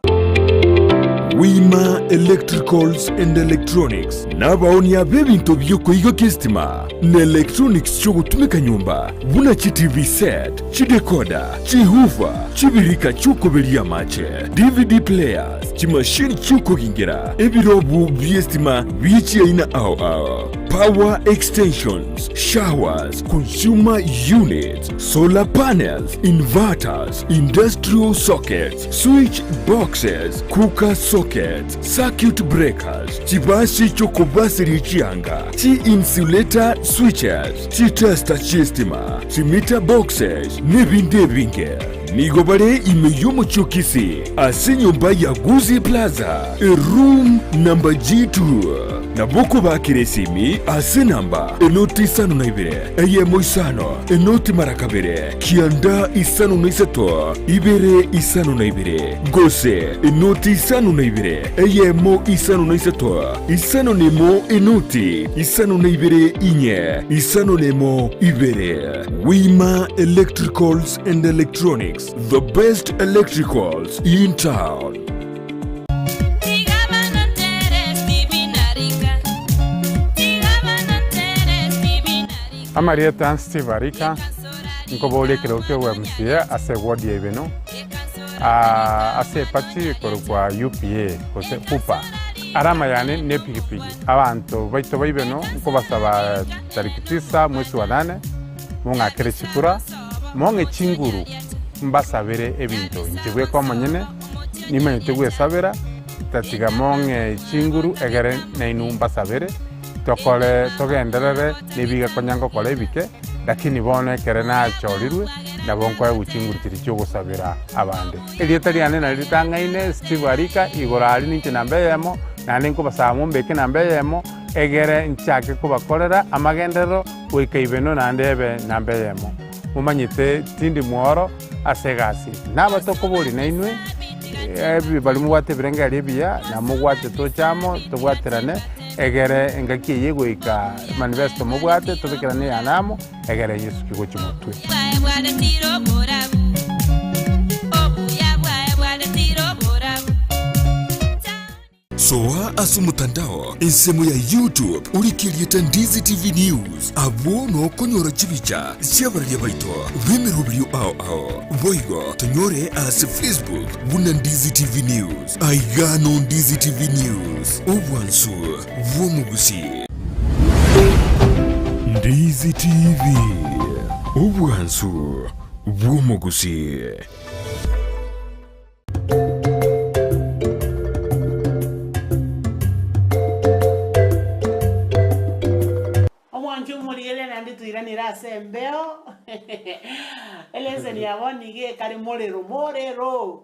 [SPEAKER 4] Wima Electricals and Electronics nabaonia b'ebinto bi'okoigokia estima na electronics chi'ogotumeka nyomba buna chi TV set, chidecoder, chihoofer, chibirika chi'okoberia amache, DVD players, chimashini chi'okogingera, ebirobu bi'estima bie chiaina ao ao, power extensions, showers, consumer units, solar panels, inverters, industrial sockets, switch boxes, cooker sockets, circuit breakers, chibasi chi'okobasiria chianga, chi-insulator switches, chitester chi'estima, chimeter boxes, nebinde ebinge. Nigo bare ime y'omochie o Kisii ase enyomba ya Gusii Plaza, eroom number G2. Nabo okobakera esimi ase enamba enoti isano na ibere, eyemo isano, enoti mara kabere, kianda isano na isato, ibere isano na ibere, gose enoti isano na ibere, eyemo isano na isato, isano na emo enoti isano na ibere inye, isano na emo ibere. Wima Electricals and Electronics, the best electricals in town.
[SPEAKER 10] Amarieta Steve Arika, nkoboria ekerogo kia obwa-MCA ase eward ya Ibeno, ase eparty ekorokwa UPA gose UPA. Arama yane nepigipigi. Abanto baito ba Ibeno nkobasaba tariki tisa mwezi wa nane mong'akere chikura, mong'e chinguru mbasabere ebinto inche bweka omonyene nimanyete gwesabera, tatiga mong'e chinguru egere nainwe mbasabere. Tokore togenderere nebiga konya ngokora ebike, lakini bono ekere nachorirwe, nabo nkoegwa chinguru chiria chi'ogosabera abande. Erieta riane nario ritang'aine, Steve Arika, igoro aria ninche namba eyemo, naende nkobasaba mombeke namba eyemo, egere nchake kobakorera amagenderero goika ibeno naende ebe namba eyemo. Momanyete tindi mworo ase egasi. Nabatokoboria nainwe, baria mobwate ebirengererio ebiya, na mogwate toche amo, tobwaterane, Egere engaki eye goika manifesto mobwate, tobekerane eyane amo, egere Yesu ki gochia motwe.
[SPEAKER 4] Soa ase omotandao ensemo ya YouTube orike erieta Ndizi TV News, abwo nokonyora chibicha chi'abararia baito b'emeroberio ao ao. Boigo tonyore ase Facebook buna Ndizi TV News. Aiga no Ndizi TV News, obwansu bw'omogusii. Ndizi TV, obwansu bw'omogusii.
[SPEAKER 1] Omwancho omorigereria naende toiranere ase embeo, eleseni ya bono iga ekare morero, morero,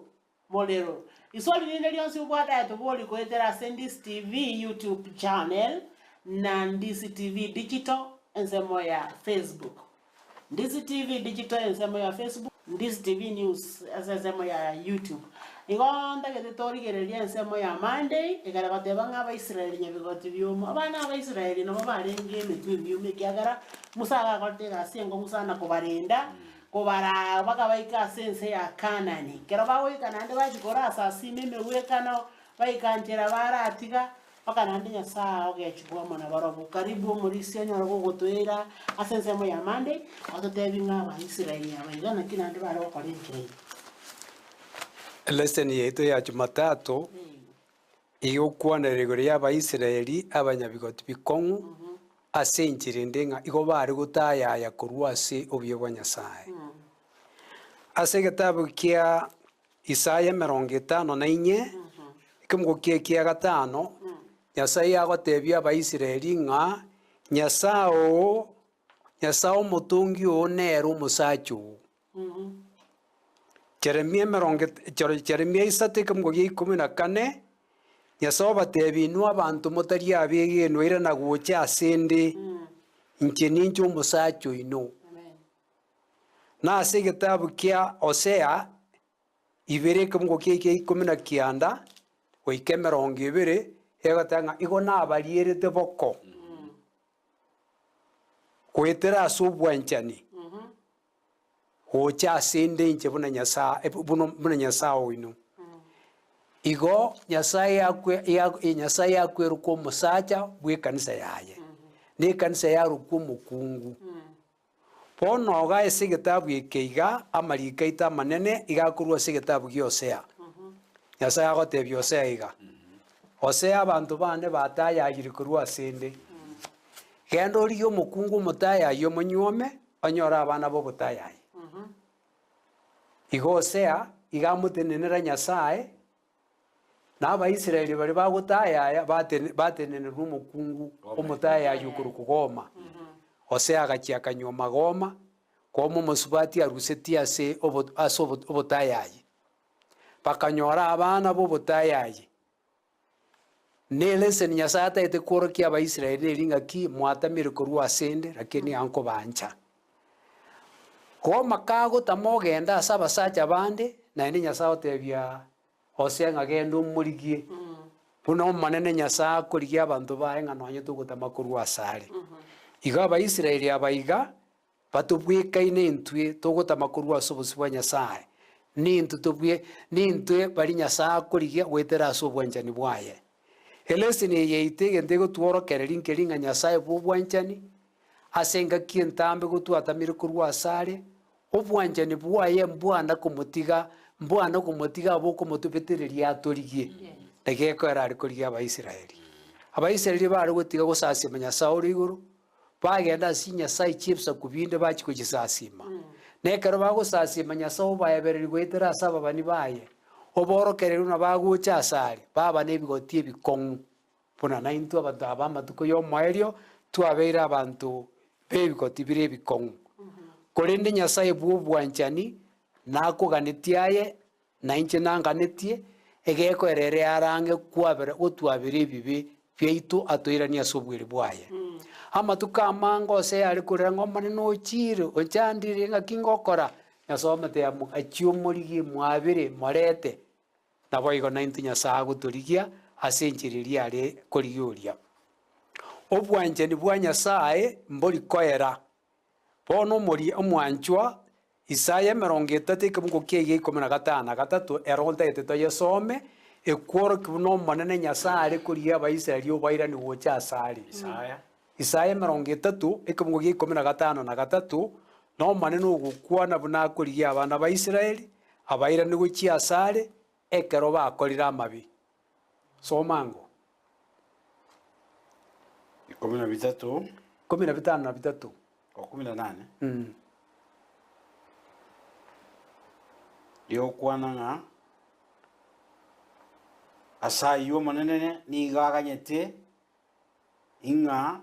[SPEAKER 1] morero. Iswali rinde rionsi obwate aye tobori goetera ase Ndisi TV YouTube channel na Ndisi TV Digital ensemo ya Facebook. Ndisi TV Digital ensemo ya Facebook, Ndisi TV News ase ensemo ya YouTube. Igo ntagete torigererie ensemo ya Monday, ekare goteba ng'a Abaisraeli nyabigoti biomo. Abana Abaisraeli nabo barenge emetwe emiomo ekiagera Musa agakorete egasi enkong'u sana kobarenda, kobaraa mpaka baike ase ense ya Kanani. Ekero bagoika naende bachia korasasima emegwekano, baika nchera baratiga, Mpaka naende Nyasae ogechigwa amo nabarabwo. Karibu omorisia onyare gogotoira ase ensemo ya Monday, ototebi ng'a Abaisraeli aba iga naki naende bare gokora enchera eye.
[SPEAKER 3] Eleseni yaito ya Jumatatu iga egokwanera igoro y'Abaisraeli abanyabigoti bikong'u ase enchera ende ng'a igo bare gotayaya korwa ase obuya bwa Nyasae. Ase egetabu kia Isaya 54, ekemogo kia ekia gatano, Nyasae agotebia Abaisraeli ng'a Nyasae oo, Nyasae omotongi oo nere omosacha oo. Jeremia emerongo Jeremia isato ekemogo gia ikomi na kane, Nyasae obatebia inwe abanto motari abegenwa irana gocha ase 'nde, inche ninche omosacha oino. Na ase egetabu kia Hosea ibere ekemungo kia ekia ikomi na kianda goika emerongo ebere, egoteba ng'a igo nabarierete boko goetera ase obwanchani gocha ase 'nde inche buna Nyasae buna buna Nyasae oino. Igo Nyasae akwe ya Nyasae akweruka omosacha bw'ekanisa yaye, na ekanisa yarokwa omokungu. Bono iga ase egetabu eke iga amariko aito amanene iga akorwa ase egetabu gia Hosea. Nyasae agotebia Hosea iga, Hosea abanto bane batayayire korwa ase 'nde. Genda origie omokungu omotayayi omonyuome, onyore abana b'obotayayi. Igo Hosea iga amotenenera Nyasae, Na Abaisraeli baria bagotayaya batenenerwe omokungu omotayayi okorokwa Goma. Hosea agachia akanyuoma Goma, Goma omosubati arusetie ase ase obotayayi. Bakanyora abana b'obotayayi. Ne eleseni Nyasae ataete kworokia Abaisraeli neri ng'aki mwatamire korwa asende, lakini ankobancha. Goma kagotama ogenda ase abasacha bande, naende Nyasae otebia Hosea ng'a genda omorigie, buna Omonene Nyasae akorigia abanto baye ng'a nonye togotama korwa asare. Igo Abaisraeli aba iga batobwekaine intwe togotama korwa ase obosio bwa Nyasae, nintwe tobwe nintwe baria Nyasae akorigia goetera ase obwanchani bwaye. Eleseni eye yaito egento egotworokereria nkeri ng'a Nyasae bw'obwanchani, ase engaki entambe gotwatamire korwa asare, Obwanchani bwaye mbwana komotiga, mbwana komotiga abe okomotobetereria atorigie. Naki gekoera are korigia Abaisraeli. Abaisraeli bare gotiga gosasima Nyasae ore igoro, bagenda ase chinyasae chi'ebisaku binde bachia gochisasima. Na ekero bagosasima Nyasae obaebereria goetera ase ababani baye, oborokereria buna bagocha asare, baba nebigoti ebikong'u. Buna naintwe abanto aba amatuko y'omoerio twabeire abanto b'ebigoti bire ebikong'u. Korende Nyasae bw'obwanchani nakoganetie aye, na inche nanganetie, egekoera ere arange kwabera gotwabera ebibe biaito atoiranie ase obweri bwaye. Amatuko amange ose are korera ng'a Omonene ochiire, ochandire ng'aki ngokora? Nyasae omotebia achie omorigie mwabere, morete. Naboigo naintwe Nyasae agotorigia ase enchera eria are korigia oria. Obwanchani bwa Nyasae mbori koera. Bono omoria omwanchwa, Isaya 30 ekebugo kia iga 15 na gatato, ero ntagete toyesome, Ekworokia buna Omonene Nyasae are korigia Abaisraeli obairani gocha asare.
[SPEAKER 2] Isaya.
[SPEAKER 3] Isaya 30, ekebungo gia 53, na Omonene ogokwana buna akorigia abana ba Israeli, abairani gochia asare, ekero bakorire amabe. Soma ango.
[SPEAKER 2] 13.
[SPEAKER 3] 53.
[SPEAKER 2] O 18. Rigokwana ng'a ase ayio Omonene nigo aganyete ng'a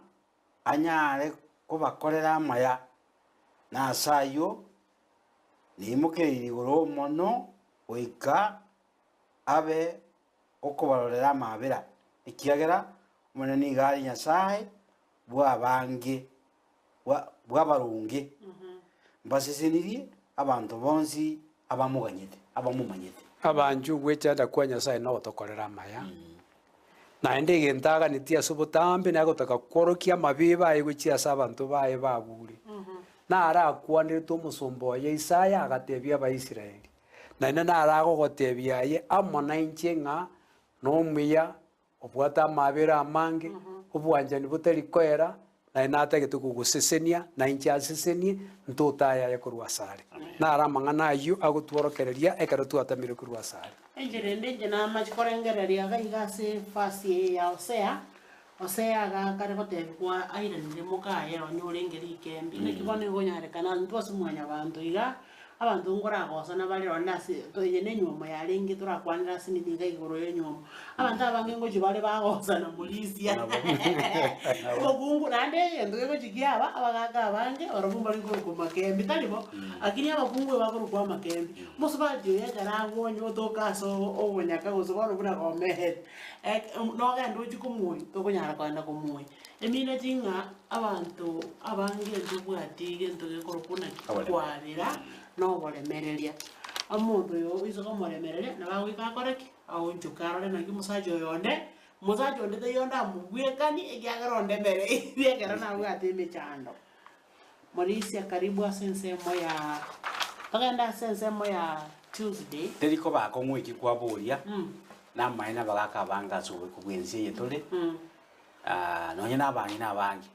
[SPEAKER 2] anyare kobakorera amaya, na ase ayio naimokereirie igoro mono goika abe okobarorera amaabera, ekiagera Omonene nigo are Nyasae bw'abange, bw'abaronge, mbasesenirie abanto bonsi abamoganyete, abamomanyete.
[SPEAKER 3] Abanchwa ogwechanda kwa Nyasae nogotokorera amaya, naende egento aganetie ase obotambe nagotaka kworokia amabibe aye gochia ase abanto baye bagure. Naro akwanerete omosomba oye Isaya agatebia Abaisraeli, Naende naro agogotebia aye amo nainche ng'a nomuya, obwate amaabera amange, obwanchani botari koera, naye natagete kogosesenia, na inche asesenie, ntotayaye korwa asare. Naro amang'ana ayio agotworokereria ekero twatamire korwa asare.
[SPEAKER 1] Enchera ende inche namache korengereria iga iga ase efasi eye ya Hosea, Hosea iga akare gotebigwa airanire mokaye onye orenge rikembi, naki bono ekonyarekana intwe ase mwanyabanto iga, Abanto nkoragosana bare nonye ase eye nenywomo yarenge torakwanere ase nini iga igoro y'enywomo. Abanto abange ngochia bare bagosana morisia omokungu naende egento kegochia kiaba abagaka abange barobwo mbari korokwa makembi tari bo, lakini abakungu ebakorokwa amakembi. Omosubati oyo ekero agonywa otoka ase obonyaka gose bono buna gomete, nogende ochie komoyia tokonyara kogenda komoyia. Emineti ng'a abanto abange ntobwati gento gekorokwa naki okwabera na oboremereria. Omonto oyo oise komoremereria nabo agoika akore ki? Aonchoke arore naki omosacha oyo onde, omosacha onde taiyo ndamobwekanie ekiagera ondemereirie ekero nabwate emechando. Morisia karibu ase ensemo ya togende ase ensemo ya Tuesday.
[SPEAKER 2] Teri koba akong'u eki kwaboria, namaene abagaka abange ase oboiko bw'ense eye tore, Nonya nabang'ina abange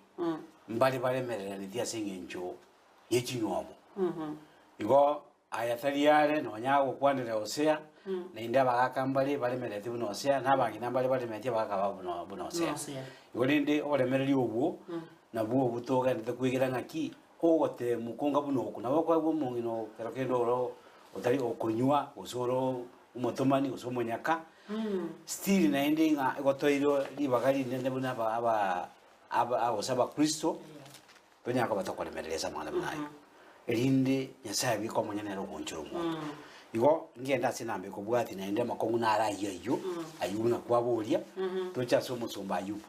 [SPEAKER 2] mbare baremereraneti ase engencho ye chinywomo. Igo aya tari are nonya agokwanera Hosea, naende abagaka mbare baremerereti buna Hosea, na abang'ina mbare baremerereti abagaka babo buna buna Hosea.
[SPEAKER 1] Hosea.
[SPEAKER 2] Igo rende oboremereri obwo, nabwo obwo togenderete kwegera ng'aki, ogoteemwa konga buna oko, nabo okoegwa omong'ina oo kero kende oro otari okonywa, gose oro omotomani, gose omonyaka, Still naende ng'a igo toire ribaga rinene buna aba aba aba gose abakristo, tonyare koba tokoremereria ase amang'ana buna ayio. Erinde Nyasaye abike omonyene nere ogoonchora omonto. Igo, ngende ase enamba ekobwatia naende amakong'u naro ayio ayio, ayio buna kwaboria, toche ase omosomba Ayubu.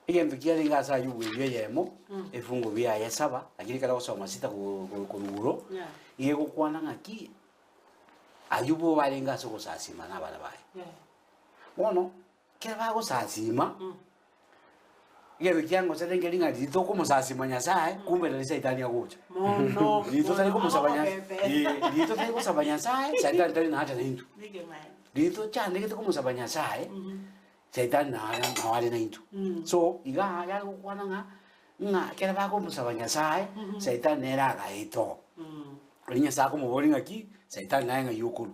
[SPEAKER 2] Egento kiarenge ase Ayubu eyio eyemo, ebifungo biaye saba, lakini ekero ogosoma sita ko- ko- korwa igoro, iga egokwana ng'aki. Ayubu obarenge ase ogosasiima nabana baye. Bono, ekero bagosasiima, egento kiangosete nkeri ng'a riria tokomosasima Nyasaye, kumbe nari saitani agocha.
[SPEAKER 1] Mono,
[SPEAKER 2] Riria totari
[SPEAKER 1] mono,
[SPEAKER 2] komosaba Nya-
[SPEAKER 1] agopepe.
[SPEAKER 2] eh, riria totari gosaba Nyasaye, saitani tari nacha naintwe. Riria tochandegete komosaba Nyasaye, saitani nare nao are naintwe. So, igaa yare gokwana ng'a, ng'a ekero bakomosaba Nyasaye, saitani nere agaeta oo. Riria Nyasae akomoboria ng'aki, Saitani naye ng'ai okorwa?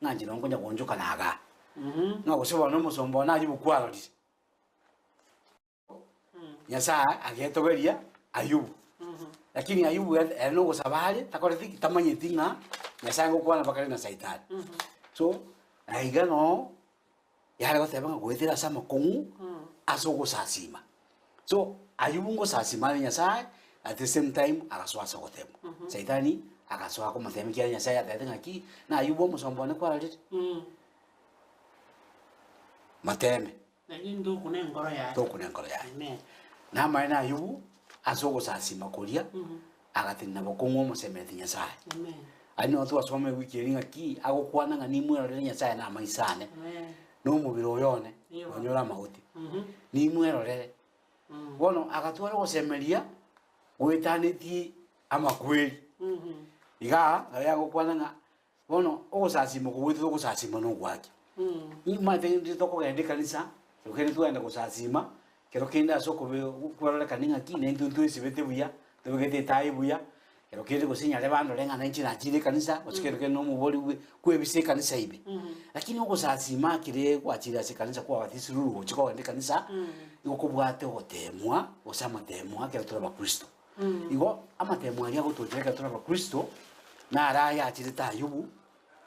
[SPEAKER 2] Ng'a inche nabo nkonya goonchoka na igaa. Ng'a gose bono omosomba one Ayubu kwarorire. Nyasae agetogeria Ayubu. Lakini Ayubu ere ere nogosaba are, takoreti ki? Tamanyeti ng'a Nyasae ngokwana mpaka are na Saitani. So, na iga noo yare goteba ng'a goetera ase amakong'u ase ogosasima. So, Ayubu ngosasima are Nyasaye, at the same time agasoa ase ogotemwa. Saitani agasoa komotema ekiagera Nyasaye yatebete ng'aki, na Ayubu omosomba one kwarorire, moteme.
[SPEAKER 1] Lakini tokuna enkoro yaye.
[SPEAKER 2] Tokuna enkoro yaye.
[SPEAKER 1] Amen.
[SPEAKER 2] Namaene Ayubu ase ogosasima koria, agatenena bokong'u omosemereti Nyasaye.
[SPEAKER 1] Amen.
[SPEAKER 2] Aria nigo twasoma ewiki eria ng'aki agokwana ng'a nimwerorere Nyasaye na amaiso ane,
[SPEAKER 1] Amen.
[SPEAKER 2] na omobere oyo one,
[SPEAKER 1] Ewa.
[SPEAKER 2] nonyore amagote. Nimwerorere. Bono agatwara ogosemeria goetanetie amakweri. Igaa nabo yagokwana ng'a bono ogosasima okwo goetete ogosasima nogwake. Omanyete rinde tokogenda ekanisa, kero kende twagenda gosasima, kero kende ase okobe kororekana ng'aki na intwe ntwesibete buya, tobegete etaai buya, kero kende gose nyare bandore ng'a nainche nachire ekanisa, gose kero kende nomobori bwe kwebisa ekanisa ime. Lakini ogosasima ekere gwachire ase ekanisa kwabatisirwe roche kogenda ekanisa, nigo kobwate ogotemwa gose amatemwa ekero tore abakristo. Igo amatemo aria agotochera ekero tore abakristo, naro ayachirete Ayubu,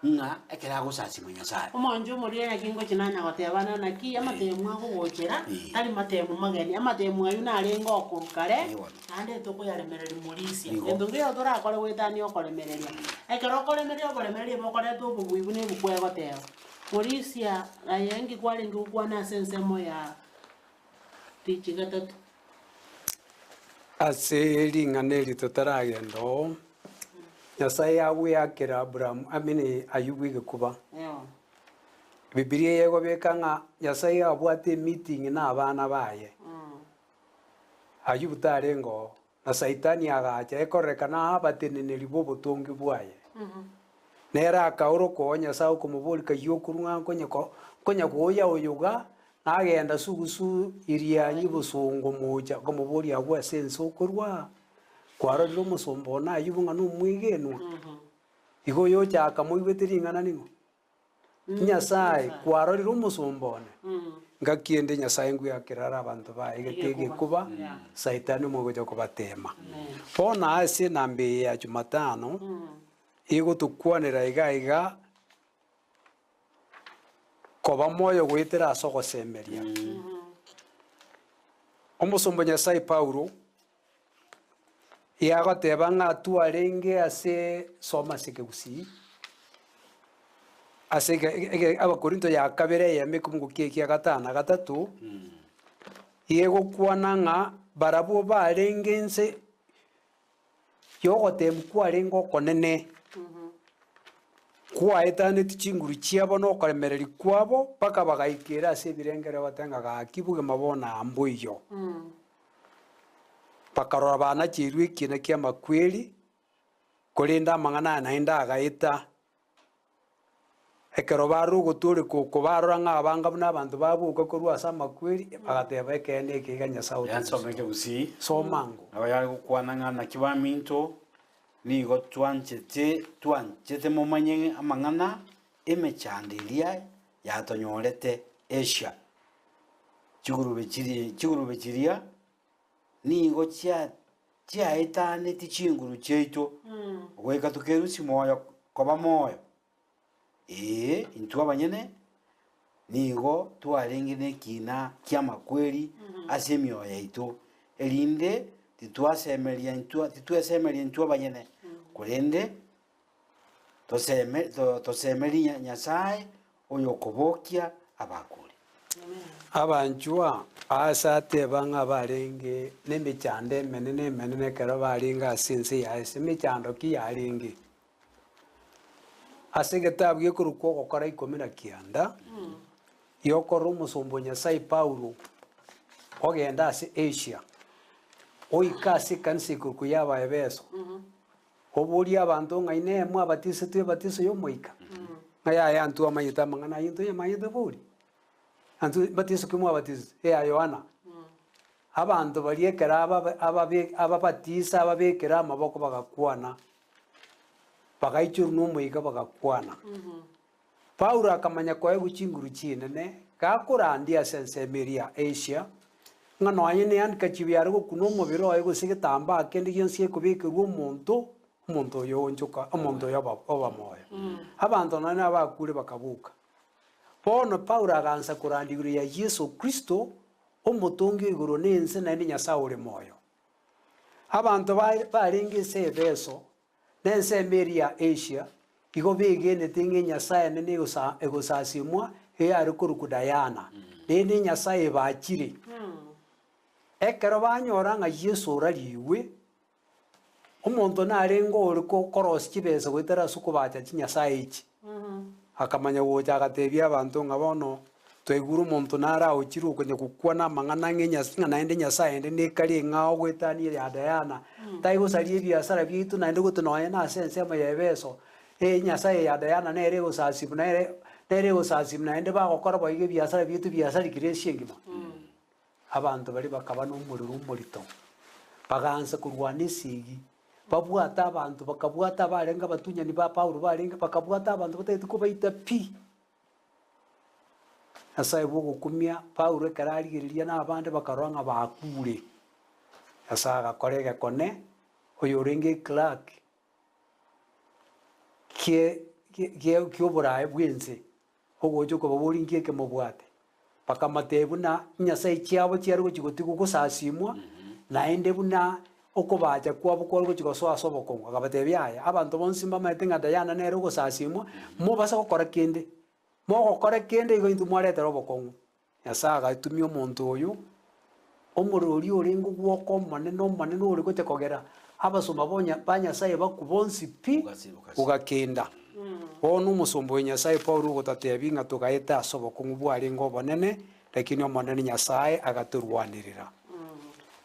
[SPEAKER 2] ng'a ekero agosasima Nyasae.
[SPEAKER 1] Omonche omoria naki ngochia nanya goteba ng'a naki amatemu agogochera, tari matemu mageni, amatemu ayio narenge okorwa kare, naende tokoyaremereria morisia.
[SPEAKER 2] Igo.
[SPEAKER 1] Gento nkeiyo torakore goetania okoremereria. Ekero okoremereria oboremereria bokoreta obobui buna ebuku egoteba. Morisia aye nki kwarenge gokwana ase ensemo ya richi gatato.
[SPEAKER 3] Ase ring'ana eri totaragenda oo, Nyasae agweakera Abrahamu I mean Ayubu egekuba. Bibilia eye egobeka ng'a Nyasae abwate emeeting na abana baye. Ayubu tarenge oo, na Saitani agacha ekorekana abateneneri b'obotongi bwaye. Nere akaoroka oo Nyasae okomoboria kayio okorwa ng'a nkonye ko nkonya koya oyo iga, nagenda sugusu irianyi bosongo mocha, nkomoboria agwo ase ense okorwa, kwarorire omosomba one Ayubu ng'a nomwegenwa? Igo oyochaka moigwete ring'ana ning'o? Nyasae, kwarorire omosomba one? Ngaki ende Nyasae ngweakere are abanto baye egete egekuba, Saitani omwe ogocha kobateema. Bono ase enamba eye ya Jumatano, egotokwanera iga iga koba moyo goetera ase ogosemeria. Omosomba o Nyasae Paulo, Yagoteba ng'a twarenge ase soma ase ekegusii, ase ege ege abakorinto ya kabere eyemo ekemungu kia ekia gatano na gatato, egokwana ng'a barabwo barenge inse yogotemu kwarenge okonene, kwaetaneti chinguru chiabo na okoremereria kwabo, mpaka bagaikera ase ebirengererio bagoteba ng'a gaki bogima bono aa mboiyo. Bakarora banacheirwe ekiina ki'amakweri, korende amang'ana aya naende agaeta. Ekero barora ogotooreka oko, barora ng'a abanga buna abanto baboka korwa ase amakweri, bagateba, Ekeene eke iga Nyasae
[SPEAKER 2] Yansome
[SPEAKER 3] otorusetie.
[SPEAKER 2] ekegusii.
[SPEAKER 3] Soma ango.
[SPEAKER 2] Nabo yare gokwana ng'a naki baminto, nigo twanchete twanchete momanye amang'ana emechando eria yatonyorete Asia. Chigurube chiria chigurube chiria nigo chia chiaetanetie chinguru chiaito, goika tokerusia moyo koba moyo. Ee, intwe abanyene nigo twarenge nekina ki'amakweri ase emioyo yaito, erinde titwasemeria intwe titwesemeria intwe abanyene, korende toseme tosemerie Nyasae oyokobokia abakure.
[SPEAKER 3] Abanchwa aase ateba ng'a barenge nemechando emenene emenene ekero barenge ase ense yaye ase emechando ki yarenge? Ase egetabu gekorokwa Ogokora ikomi na kianda, yokorora omosomba o Nyasae Paulo ogenda ase Asia, oika ase ekanisa ekorokwa y'Abaefeso, Oborie abanto ng'a inee mwabatisetwe ebatiso y'Omoika? Ng'a yaya intwe amanyete amang'ana ayio intwe yamanyete bori? Intwe ebatiso ki mwabatisetwe? Eya Yohana. Abanto baria ekero ababe ababe ababatisa ababekere amaboko bagakwana, bagaichorwa na Omoika bagakwana. Paulo akamanya koegwa chinguru chinene, gakorandia ase ensemo eria ya Asia, ng'a nonya ne handkerchief yare gokuna omobere oye gose getambaa kende gionsi gekobekerwa omonto, omonto oyo oonchoka, omonto oyo oba oba moyo. Abanto nonya nabakure bakaboka. Bono Paulo agansa korandia igoro ya Yeso Kristo, omotongi o igoro na ense naende Nyasae ore moyo. Abanto ba barenge ase Efeso, Na ensemo eria ya Asia igo begenete ng'a enyasae enene egosa egosasimwa eyare korokwa Diana, naende enyasae ebachire. Ekero banyora ng'a Yeso orariigwe, omonto narenge ore ko korosia chibesa goetera ase okobacha chinyasae echi. Akamanya gocha agatebia abanto ng'a bono twaigure omonto nare aochire okonya gokwana amang'ana ng'a enyas ng'a naende enyasae ende nekare eng'ao goetania eria ya Diana, tari gosaria ebiasara biaito naende gose nonye na ase ensemo ya Efeso, enyasae ya Diana nere egosasibwa nere. Nere egosasima naende bagokora boigo ebiasara biaito biasarikire ense engima. Abanto baria bakaba nomorero omorito, bagaansa korwana esegi, babwate abanto, bakabwata abarenge abatunyani ba Paulo barenge, bakabwata abanto batagete kobaita pi. Nyasae bw'ogokumia, Paulo ekero arigereria na abande bakarora ng'a bakure. Nyasae agakora egekone, oyorenge eclerk kie gie ki'oborae bw'ense, ogocha okobaboria nki ekemobwate. Bakamatebia buna chinyasae chiabo chiare gochia gotigwa gosasimwa, naende buna okobacha kwabo kware gochia gosoa ase obokong'u. Akabatebia, Yaya, abanto bonsi mbamaete ng'a Dayana nere ogosasimwa, mobasa gokora kende. Mogokora kende igo intwe mwaretera obokong'u. Nyasae agatumia omonto oyo, omorero oria orenge ogwoka omonene omonene ore gocha kogera abasomba bonya ba Nyasae bakwe bonsi pi, ogakenda. Bono omosomba oyo Nyasae Paulo ogotatebia ng'a togaeta ase obokong'u bwarenge obonene, lakini Omonene Nyasae agatorwanerera.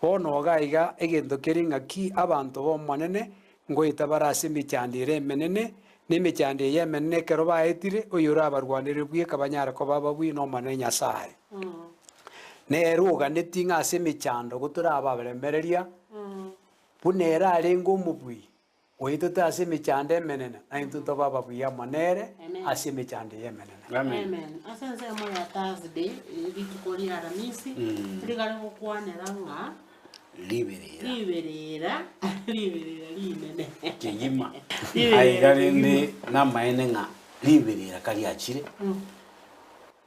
[SPEAKER 3] Bono iga iga egento kere ng'aki abanto b'Omonene Ngoeta bare ase emechando ere emenene, na emechando eye emenene ekero baetire, oyorabarwanerere bweka banyare koba ababui n'Omonene Nyasae. Nere oganetie ng'a ase emechando gotorabe abaremereria, buna ere arenge omobui, oetete ase emechando emenene, naintwe ntobe ababui amo nere ase emechando eye emenene.
[SPEAKER 1] Amen. Ase ensemo ya Thursday, rituko ria Aramisi, rigare gokwanera ng'a
[SPEAKER 2] Riberera.
[SPEAKER 1] Riberera, riberera rinene.
[SPEAKER 2] Kegima.
[SPEAKER 1] Riberera
[SPEAKER 2] Aiga rende
[SPEAKER 1] kegima.
[SPEAKER 2] namaene ng'a riberera kariachire,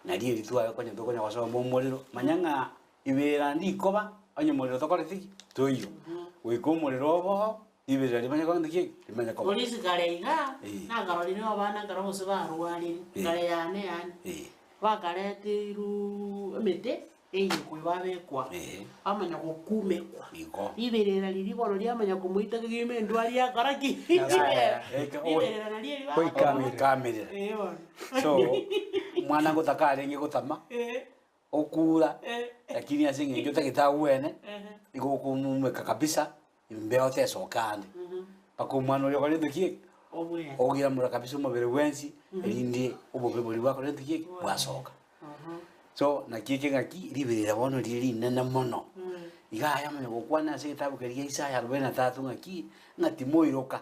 [SPEAKER 2] nario eri tware konya tokonya gosoma omorero, manya ng'a iberera ndikoba onye omorero tokoreti ki? Toiyo. Goika omorero oboho, riberera rimanye kogenda ki? Rimanye koba.
[SPEAKER 1] Polisi kare igaa,
[SPEAKER 2] Eh.
[SPEAKER 1] nakarorire abana ekero gose barwarire,
[SPEAKER 2] Eh.
[SPEAKER 1] kare yane yaani,
[SPEAKER 2] Eh.
[SPEAKER 1] bakaretirwuu emete, Eyekwe babekwa, bamanya gokumekwa.
[SPEAKER 2] Igo.
[SPEAKER 1] Riberera riria bono riamanya komoita kegima endwari yakora ki? Riberera nario eri bagokora.
[SPEAKER 2] Goikamerera.
[SPEAKER 1] Eh bono.
[SPEAKER 2] So, omwana ngotaka arenge gotama, okura, lakini ase eng'encho otagete agwene, igo okomumeka kabisa, embeo tesoka ande. Mpaka omwana oria okorente ki eke?
[SPEAKER 1] Obwene.
[SPEAKER 2] Ogiramora kabisa omobere bwensi, erinde obobe boria bwakorente ki eke? Bwasoka. So naki eke ng'aki riberera bono rire rinene mono. Iga aya amanya gokwana ase egetabu keria gia Isaya arobaini na tatu ng'aki, ng'a timoiroka,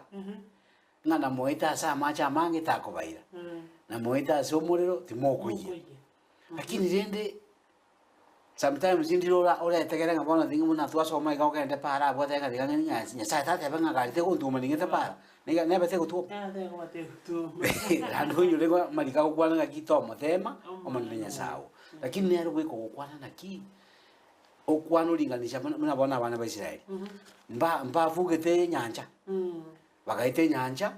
[SPEAKER 2] ng'a namoete ase amache amange takobaira, namoete ase omorero timokoyia. Lakini rende sometimes ndire ora oretegere ng'a bono ting'o buna twasoma iga ogende para abwo otebe ng'a tiga ng'e ng'a Nyasaye tatebe ng'a gari tegontuma ning'ete para, niga nebe tegotwoma. Naende onyore ng'a amariko agokwana ng'aki tomotema Omonene Nyasae oo. Lakini nere goika ogokwana naki, okwane oringanisha buna buna bono abana ba Israeli, mba mbabugete enyancha, bagaeta enyancha,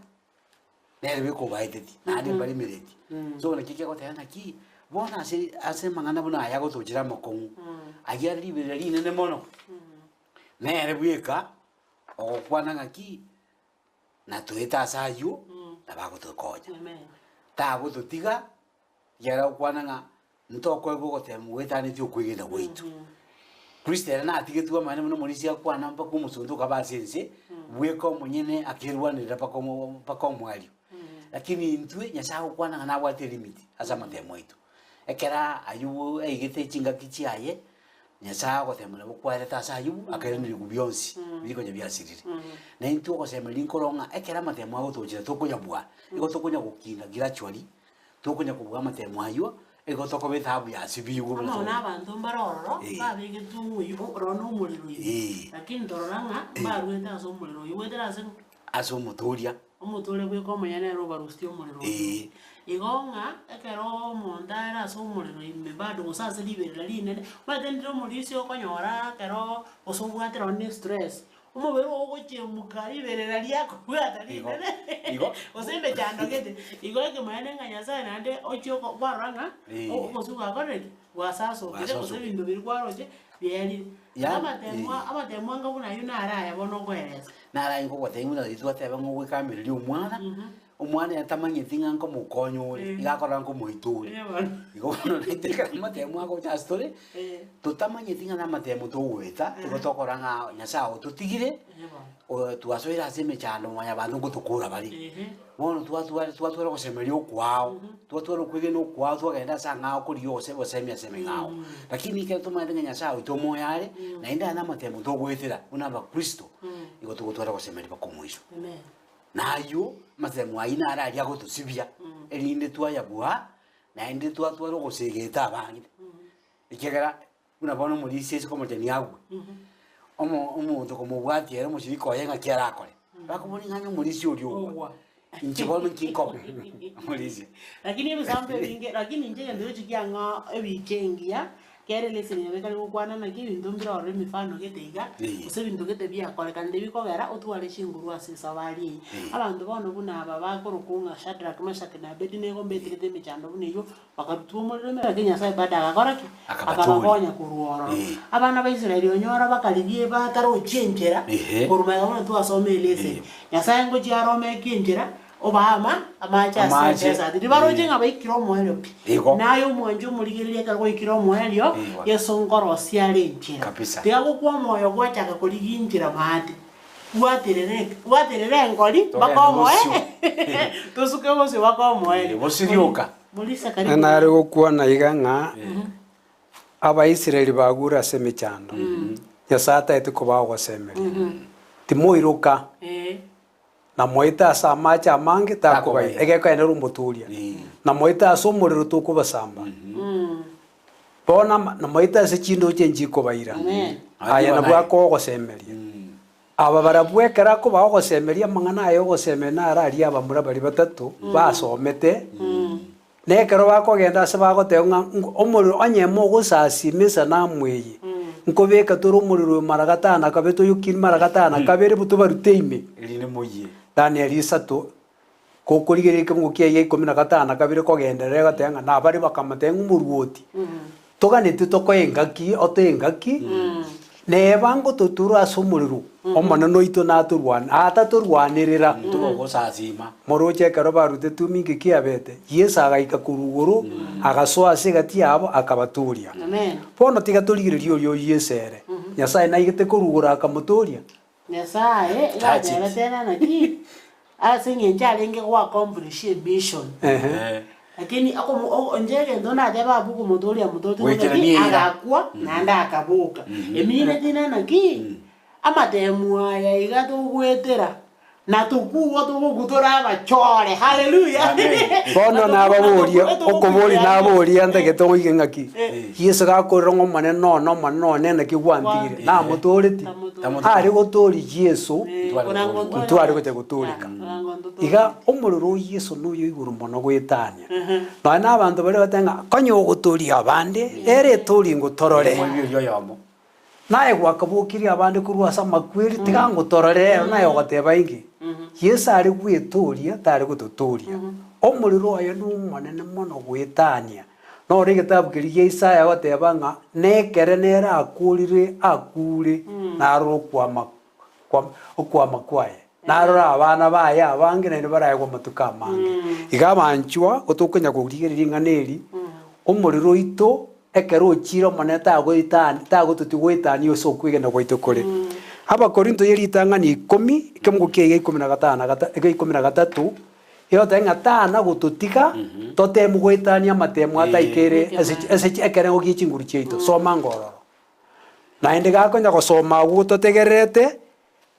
[SPEAKER 2] nere bweka obaeteti, naende mbarimereti. So naki kegoteba ng'aki, bono ase ase amang'ana buna aya agotochera amakong'u, ayio are riberera rinene mono, nere bweka ogokwana ng'aki, natoete ase ayio, nabo agotokonya. Tagototiga, ekiagera agokwana ng'a ntokoegwa ogotemu goetanetie okwegena gwaito. Kristo ere natigetwe amaene buna omorisia akwana mpaka omosunte okaba ase ense, bweka omonyene akerwanerera mpaka omo mpaka omoerio. Lakini intwe Nyasaye agokwana ng'a nabwate elimit ase amatemo aito. Ekero aywo aigete chingaki chiaye, Nyasaye agotema nabo kwarete ase aywo, akairanerigwa bionsi biria konya biasirire. Na intwe ogosemeria nkoro ng'a ekero amatemo agotochera tokoyabua, igo tokonya gokina gradually, tokonya kobua amatemo aywo, igo tokoba ethabu yasibigwe buna
[SPEAKER 1] Amo
[SPEAKER 2] tobe.
[SPEAKER 1] na abanto mbare ororo,
[SPEAKER 2] Eh.
[SPEAKER 1] babegetwe omoyio ororo na omorero ime,
[SPEAKER 2] Eh.
[SPEAKER 1] lakini torora ng'a mbaruete ase omorero oyio, goetera ase ng'o?
[SPEAKER 2] Ase omotoria.
[SPEAKER 1] Omotoria bweka omonyene nere obarusirie omorero oyio.
[SPEAKER 2] Eh.
[SPEAKER 1] Igo ng'a ekero omonto are ase omorero ime bado gose ase riberera rinene, omanyete ndire omorisia okonyora ekero gose obwate nonye na estress, omobere ogo ogochemuka riberera riakobwata
[SPEAKER 2] Igo,
[SPEAKER 1] rinene
[SPEAKER 2] igo.
[SPEAKER 1] gose emechando gete. Igo ekemanyererio ng'a Nyasaye naende ochia oko kwarora ng'a
[SPEAKER 2] Eh.
[SPEAKER 1] obosie bwakorire ki? Bwasasokire gose
[SPEAKER 2] Bwasasokire.
[SPEAKER 1] ebinto biria kwaroche biaerire.
[SPEAKER 2] Yaani,
[SPEAKER 1] Amatemwa
[SPEAKER 2] eh.
[SPEAKER 1] amatemwa anga buna aywo naro aya bono okoeresa.
[SPEAKER 2] Naro aye nkogotebia buna riria twateba ng'a ogoikamereria omwana. Omwana ere tamanyeti ng'a nkomokonya ore, iga akorora nkomoita ore. Igo bono naintwe ekero amatemo agocha ase tore, totamanyeti ng'a namatemo togoeta, igo tokora ng'a Nyasaye ototigire, twasoire ase emechando mwanyabanto ngotokora bare. Bono twatwara twatwara ogosemeria okwao, twatwara okwegena okwao twagenda ase ang'ao korigia ogose obosemia ase emeng'ao. Lakini ekero tomanyete ng'a Nyasaye oito omoyo are, naende aya namatemo togoetera buna abakristo, igo togotwara ogosemeria mpaka omoiso. Na ayio amasemo ayio naro aria agotosibia, erinde twayabua, naende twatwara ogosegeta abange. Ekiagera buna bono omorisia ase komochani agwe, omo omonto komobwatia ere omoshirika oye ng'aki arakore, bakobori ng'a onye omorisia oria ogwa, inche bono inki nkoba? Omorisia.
[SPEAKER 1] Lakini ebisambo ebinge, lakini inche egento giochi kiang'a ebicha engiya, Kera eleseni nabo ekare gokwana naki ebinto mbire ororo emefano gete iga, gose ebinto gete biakorekanire bikogera otware chinguru ase esabari eye. Abanto bono buna aba bakorokwa ng'a Shadrach, Meshach na Abednego mbeterete emechando buna eyio, bakarutwa omorero ime lakini Nyasaye bado agakora ki? Akabakonya korwa ororo. Abana ba Israeli onyora bakarigia batarochia enchera korwa magega buna twasoma eleseni. Nyasaye ngochia aromeke enchera Obaama amache ase
[SPEAKER 2] Amache,
[SPEAKER 1] edesert. Ribaroche
[SPEAKER 2] eh.
[SPEAKER 1] ng'a baikire omoerio pi.
[SPEAKER 2] Igo.
[SPEAKER 1] Naye omwanchi omorigereria ekero gwaikire omoerio,
[SPEAKER 2] Igwa.
[SPEAKER 1] Yeso nkorosia are enchera.
[SPEAKER 2] Kabisa.
[SPEAKER 1] Tiga gokwa omoyo gwachaka korigia inchera maate. Bwaterere bwaterere engori mpaka
[SPEAKER 2] Togende
[SPEAKER 1] omoe
[SPEAKER 2] bosio.
[SPEAKER 1] tosuke bosio mpaka omoerio.
[SPEAKER 2] Eh, bosio rioka.
[SPEAKER 1] Morisa karibu.
[SPEAKER 3] Nare gokwana iga ng'a Abaisraeli bagure ase emechando, Nyasae ataete kobaa ogosemeria. Timoiroka.
[SPEAKER 1] Eh.
[SPEAKER 3] Na moete ase amache amange takobaira,
[SPEAKER 2] Takobaira.
[SPEAKER 3] egekoenera omoturia, na moete ase omorero tokobasamba. Bono ama- na moete ase chindoche nchikobaira.
[SPEAKER 1] Amen.
[SPEAKER 3] Aya nabwo akogosemeria. Aba barabwo ekero akobaa ogosemeria amang'ana aya ogosemeria naro aria abamura baria batato basomete, Na ekero bakogenda ase bagoteba ng'a omorero onye mogosasima esanamu eye, nkobeka tore omorero oyo mara gatano na kabere toyokirie mara gatano na kabere tobarute ime.
[SPEAKER 2] Erinde moyie.
[SPEAKER 3] Daniel isato, gokorigereria ekemungo kiaye gia ikomi na gatano na kabere kogenderera egoteba ng'a nabare bakamotebia ng'a omoruoti, toganeti tokoe engaki otoe engaki, neba ngototura ase omorero, Omonene oito natorwane, atatorwanerera.
[SPEAKER 2] Togogosasima.
[SPEAKER 3] Moroche ekero barutetwe minki kiabete, Yeso agaika korwa igoro, agasoa ase egati yabo, akabatooria.
[SPEAKER 1] Amen.
[SPEAKER 3] Bono tiga torigererie oria o Yeso ere. Nyasae naigete korwa igoro akamotooria?
[SPEAKER 1] Nyasae iga atebete ng'a naki, ase eng'encho arenge go accomplish emission.
[SPEAKER 3] Ehe.
[SPEAKER 1] Lakini okomo o inche egento natebe abwo okomotoria motote
[SPEAKER 2] Goikera
[SPEAKER 1] naki,
[SPEAKER 2] niira.
[SPEAKER 1] agakwa naende akaboka. Emineti na naki, amatemu aya iga togoetera, na tokugwa togokwa tore abachore, haleluya.
[SPEAKER 2] Amen.
[SPEAKER 3] Bono nababorie, okoboria naborie ntagete oige ng'aki, Yeso gakorera ng'a Omonene one, Omonene one, naki gwantigire? Namotooreti? Are gotoria Yeso, ntware gocha gotooreka. Iga omorero o Yeso noyo igoro mono goetania. Nonya na abanto baria bateba ng'a konya ogotoria abande, ere etorie ngotorore.
[SPEAKER 2] Omoibi oria oyomo.
[SPEAKER 3] Naye gwakabokirie abande korwa ase amakweri, tiga ngotorore ero naye ogoteba inki? Yeso are gwetoria, tare gototoria. Omorero oye nomonene mono goetania. Noro egetabu keria gia Isaya agoteba ng'a nekere nere akorire akure, narore okwama kwa okwama kwaye. Narore abana baye abange naende baraegwe amatuko amange. Iga abanchwa, gotokonya korigereria ring'ana eri, omorero oito ekero ochire Omonene tagoetani tagototia goetania ase okwegena gwaito kore. Abakorinto ye ritang'ani ikomi, ekemungo kiaye gia ikomi na gatano na gata egia ikomi na gatato, egoteba ng'a tana gototiga totemu goetania amatemo ataikere ase ase ekerengo gie chinguru chiaito. Soma ngororo. Naende gakonya gosoma agwo totegererete,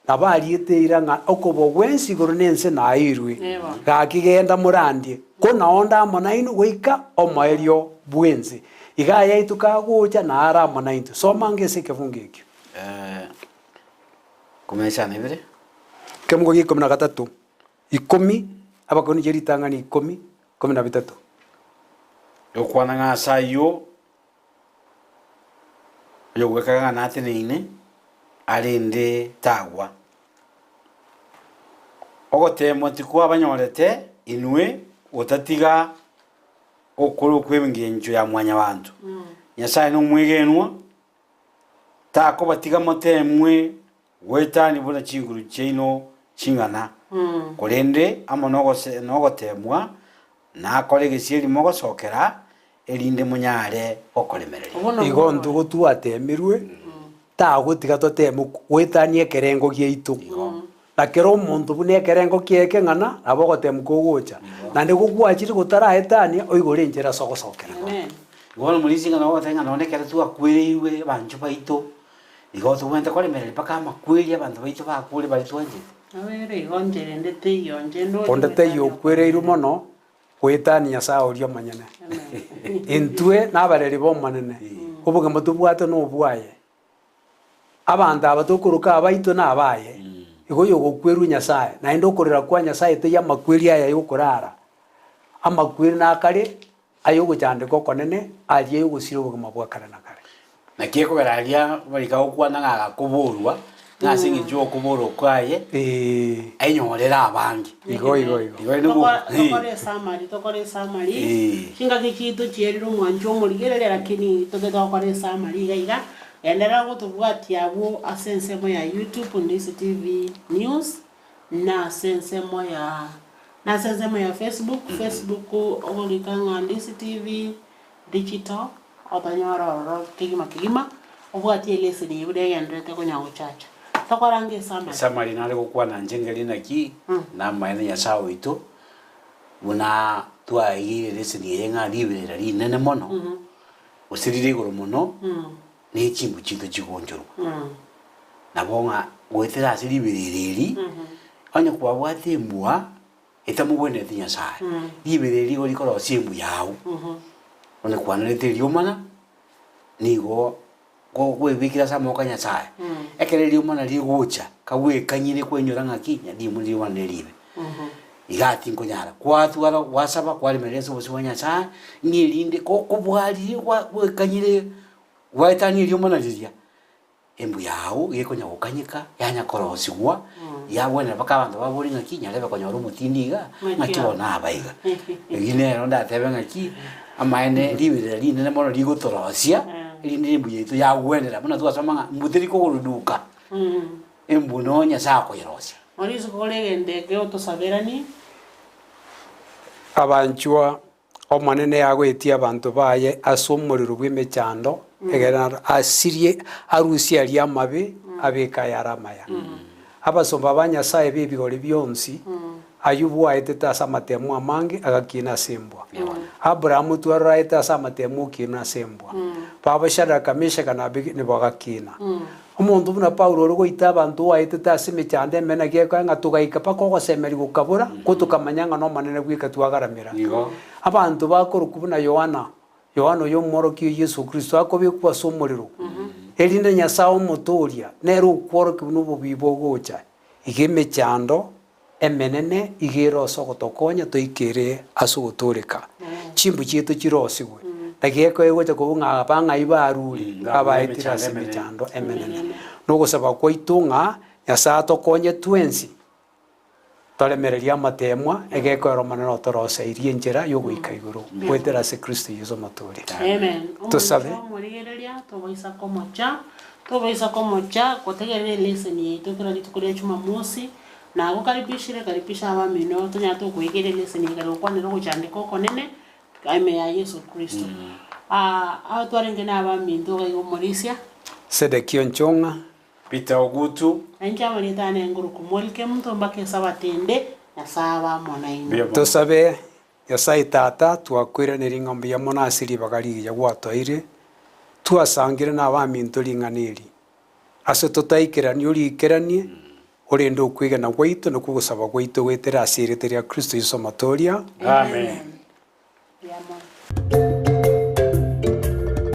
[SPEAKER 3] nabo ariete eira ng'a okobua gwensi igoro na ense naeirwe. Gaki genda morandie, ko nao onde amo nainwe goika omoerio bw'ense. Iga ayaito kagocha naro amo naintwe. Soma ange ase ekebungo ekio.
[SPEAKER 2] Komesana ibere.
[SPEAKER 3] Ekemungo gia ikomi na gatato, ikomi, abakorinto chia ritang'ani ikomi, ikomi na bitato.
[SPEAKER 2] Gokwana ng'a ase ayio Oyogwekaga ng'a nateneine, arende tagwa. Ogoteemwa tikwabanyorete inwe gotatiga okore okw'engencho ya mwanyabanto. Nyasae nomwegenwa, takobatiga moteemwe goetania buna chinguru chiaino. ching'ana, korende amo nogose nogoteemwa nakore egesieri mogosokera, erinde monyare gokoremereria.
[SPEAKER 3] Igo intwe gotwateemirwe, tagotiga toteeme goetania ekerengo giaito. Na kera omonto buna ekerengo kiaye ekeng'ana, nabo ogoteemwa kogocha. Naende gogwachire gotaraetania, oigore enchera ase ogosokera.
[SPEAKER 2] Bono morisia ng'a nogoteba ng'a nonye ekero twakwereirwe abanchwa baito, igo tobwenerete koremereria mpaka amakweri abanto baito bakure baria twanchete.
[SPEAKER 1] Nabere igo nchera ende teiyo nche ndori
[SPEAKER 3] Onde taiyo
[SPEAKER 1] goetania
[SPEAKER 3] okwereirwe mono goetania Nyasae oria omonyene. Intwe nabareri b'Omonene, obogima tobwate nobwaye. Abanto aba tokoroka abaito nabaye, igo oyogokwerwa Nyasae, naende okorera kwa Nyasae teiyo amakweri aya yokorara, amakweri nakare ay'ogochandeka okonene, aria ay'ogosira obogima bwa kare na kare.
[SPEAKER 2] Naki ekogera aria barika gokwana ng'a agakoborwa, ng'a ase engencho y'okoborwa kwaye, ainyorere abange.
[SPEAKER 3] Igo, igo, igo.
[SPEAKER 2] Igo nigo
[SPEAKER 1] Tokore esamari, tokore esamari, chingaki chiaito chierire omwancho omorigereria lakini tobe togokora esamari iga iga, genderera gotobwatia abwo ase ensemo ya YouTube Ndisi TV News, na ase ensemo ya na ase ensemo ya Facebook, Facebook ogorika ng'a Ndisi TV Digital, otanyore ororo kegima kegima, obwatie eleseni eyio buna egendererete konya gochacha. Tokorange esamari.
[SPEAKER 2] Esamari nare gokwana inche ngeri naki, namaene Nyasae oito, buna twaegeire eleseni eye ng'a riberera rinene mono, gose rire igoro mono, ne chimbu chiaito chigonchorwa. Nabo ng'a goetera ase riberera eri, onye kwabwate embwa etamogwenereti Nyasae, riberera eri igo rikorosia embwa yao. Onye kwanerete eriomana, nigo gogwebekire ase amaboko a Nyasae, ekero eriomana rigocha, kagwekanyire kwenyora ng'aki, riomana riomana neribe. Igaa tinkonyara, kwatwara gwasaba kwaremereria ase obosio bwa Nyasae, ng'a erinde kokobwarire gwa gwekanyire gwaetania eriomana riria, embu yago gekonya gokanyeka, yanya korosigwa, yabwenera mpaka abanto babore ng'aki nyarebe konyora omotindi iga, ng'aki bono aba iga. Eyio nero ndatebe ng'aki, amaene riberera rinene mono rigotorosia, erinde embu yaito yagwenera, buna twasoma ng'a mbu teri kogoruduka, embu no Nyasaye akoyerosia.
[SPEAKER 1] Risuko kore egento eke otosaberanie.
[SPEAKER 3] Abanchwa Omonene agoetie abanto baye ase omorero bw'emechando, egere asirie arusie aria amabe, abeke ayare amaya. Abasomba ba Nyasae b'ebigori bionsi, ayio bwaetete ase amatemo amange, agakina ase embwa. Abrahamu twaroraete ase amatemo okina ase embwa. Baba Shadraka, Meshaka na Abednego bagakina. Omonto buna Paulo ore goita abanto oaetete ase emechando emenene gekoe ng'a togaika mpaka ogosemeria gokabora, ko tokamanya ng'a n'Omonene bweka twagaramera. Abanto bakorokwa buna Yohana, Yohana oyo omworokia o Yeso Kristo, akobekwa ase omorero, erinde Nyasae omotooria, nere okworokia buna obobii bogocha. Iga emechando emenene iga ere ase ogotokonya toikere ase ogotooreka. Chimbu chiaito chirosigwe, na gekoe gocha kobua ng'a aba ng'ai barure abaetire ase emechando emenene. Nogosaba kwaito ng'a Nyasae atokonye twensi toremererie amateemwa, egekoera Omonene otoroseirie enchera y'ogoika igoro goetera ase Kristo Yeso Omotooria.
[SPEAKER 1] Amen.
[SPEAKER 3] Tosabe.
[SPEAKER 1] Omonto omorigereria tobaisa komocha, tobaisa komocha gotegerera eleseni yaito kera rituko ria Jumamosi, Nagokaribishire, karibisha abamino, tonyare tokoigera eleseni eye kare gokwanera ogochandeka okonene ime ya Yeso Kristo. Aa twarenge na abaminto iga iga omorisia.
[SPEAKER 3] Sedekia Onchong'a.
[SPEAKER 2] Peter Ogutu.
[SPEAKER 1] Na inche amarieta ane ngoroku Molike Mto mpaka esabato ende, Nyasae abe amo nainwe.
[SPEAKER 3] Tosabe, Nyasae Tata, twakoiraneria ng'a mbuya mono ase ribaga rigiya gwatoeire, twasangire nabaminto ring'ana eri. Ase totaikeranie oriikeranie, Korende okwegena gwaito nakwo ogosaba gwaito goetera ase erieta ria Kristo Yeso Omotoria.
[SPEAKER 2] Amen.
[SPEAKER 1] Mbuya mono.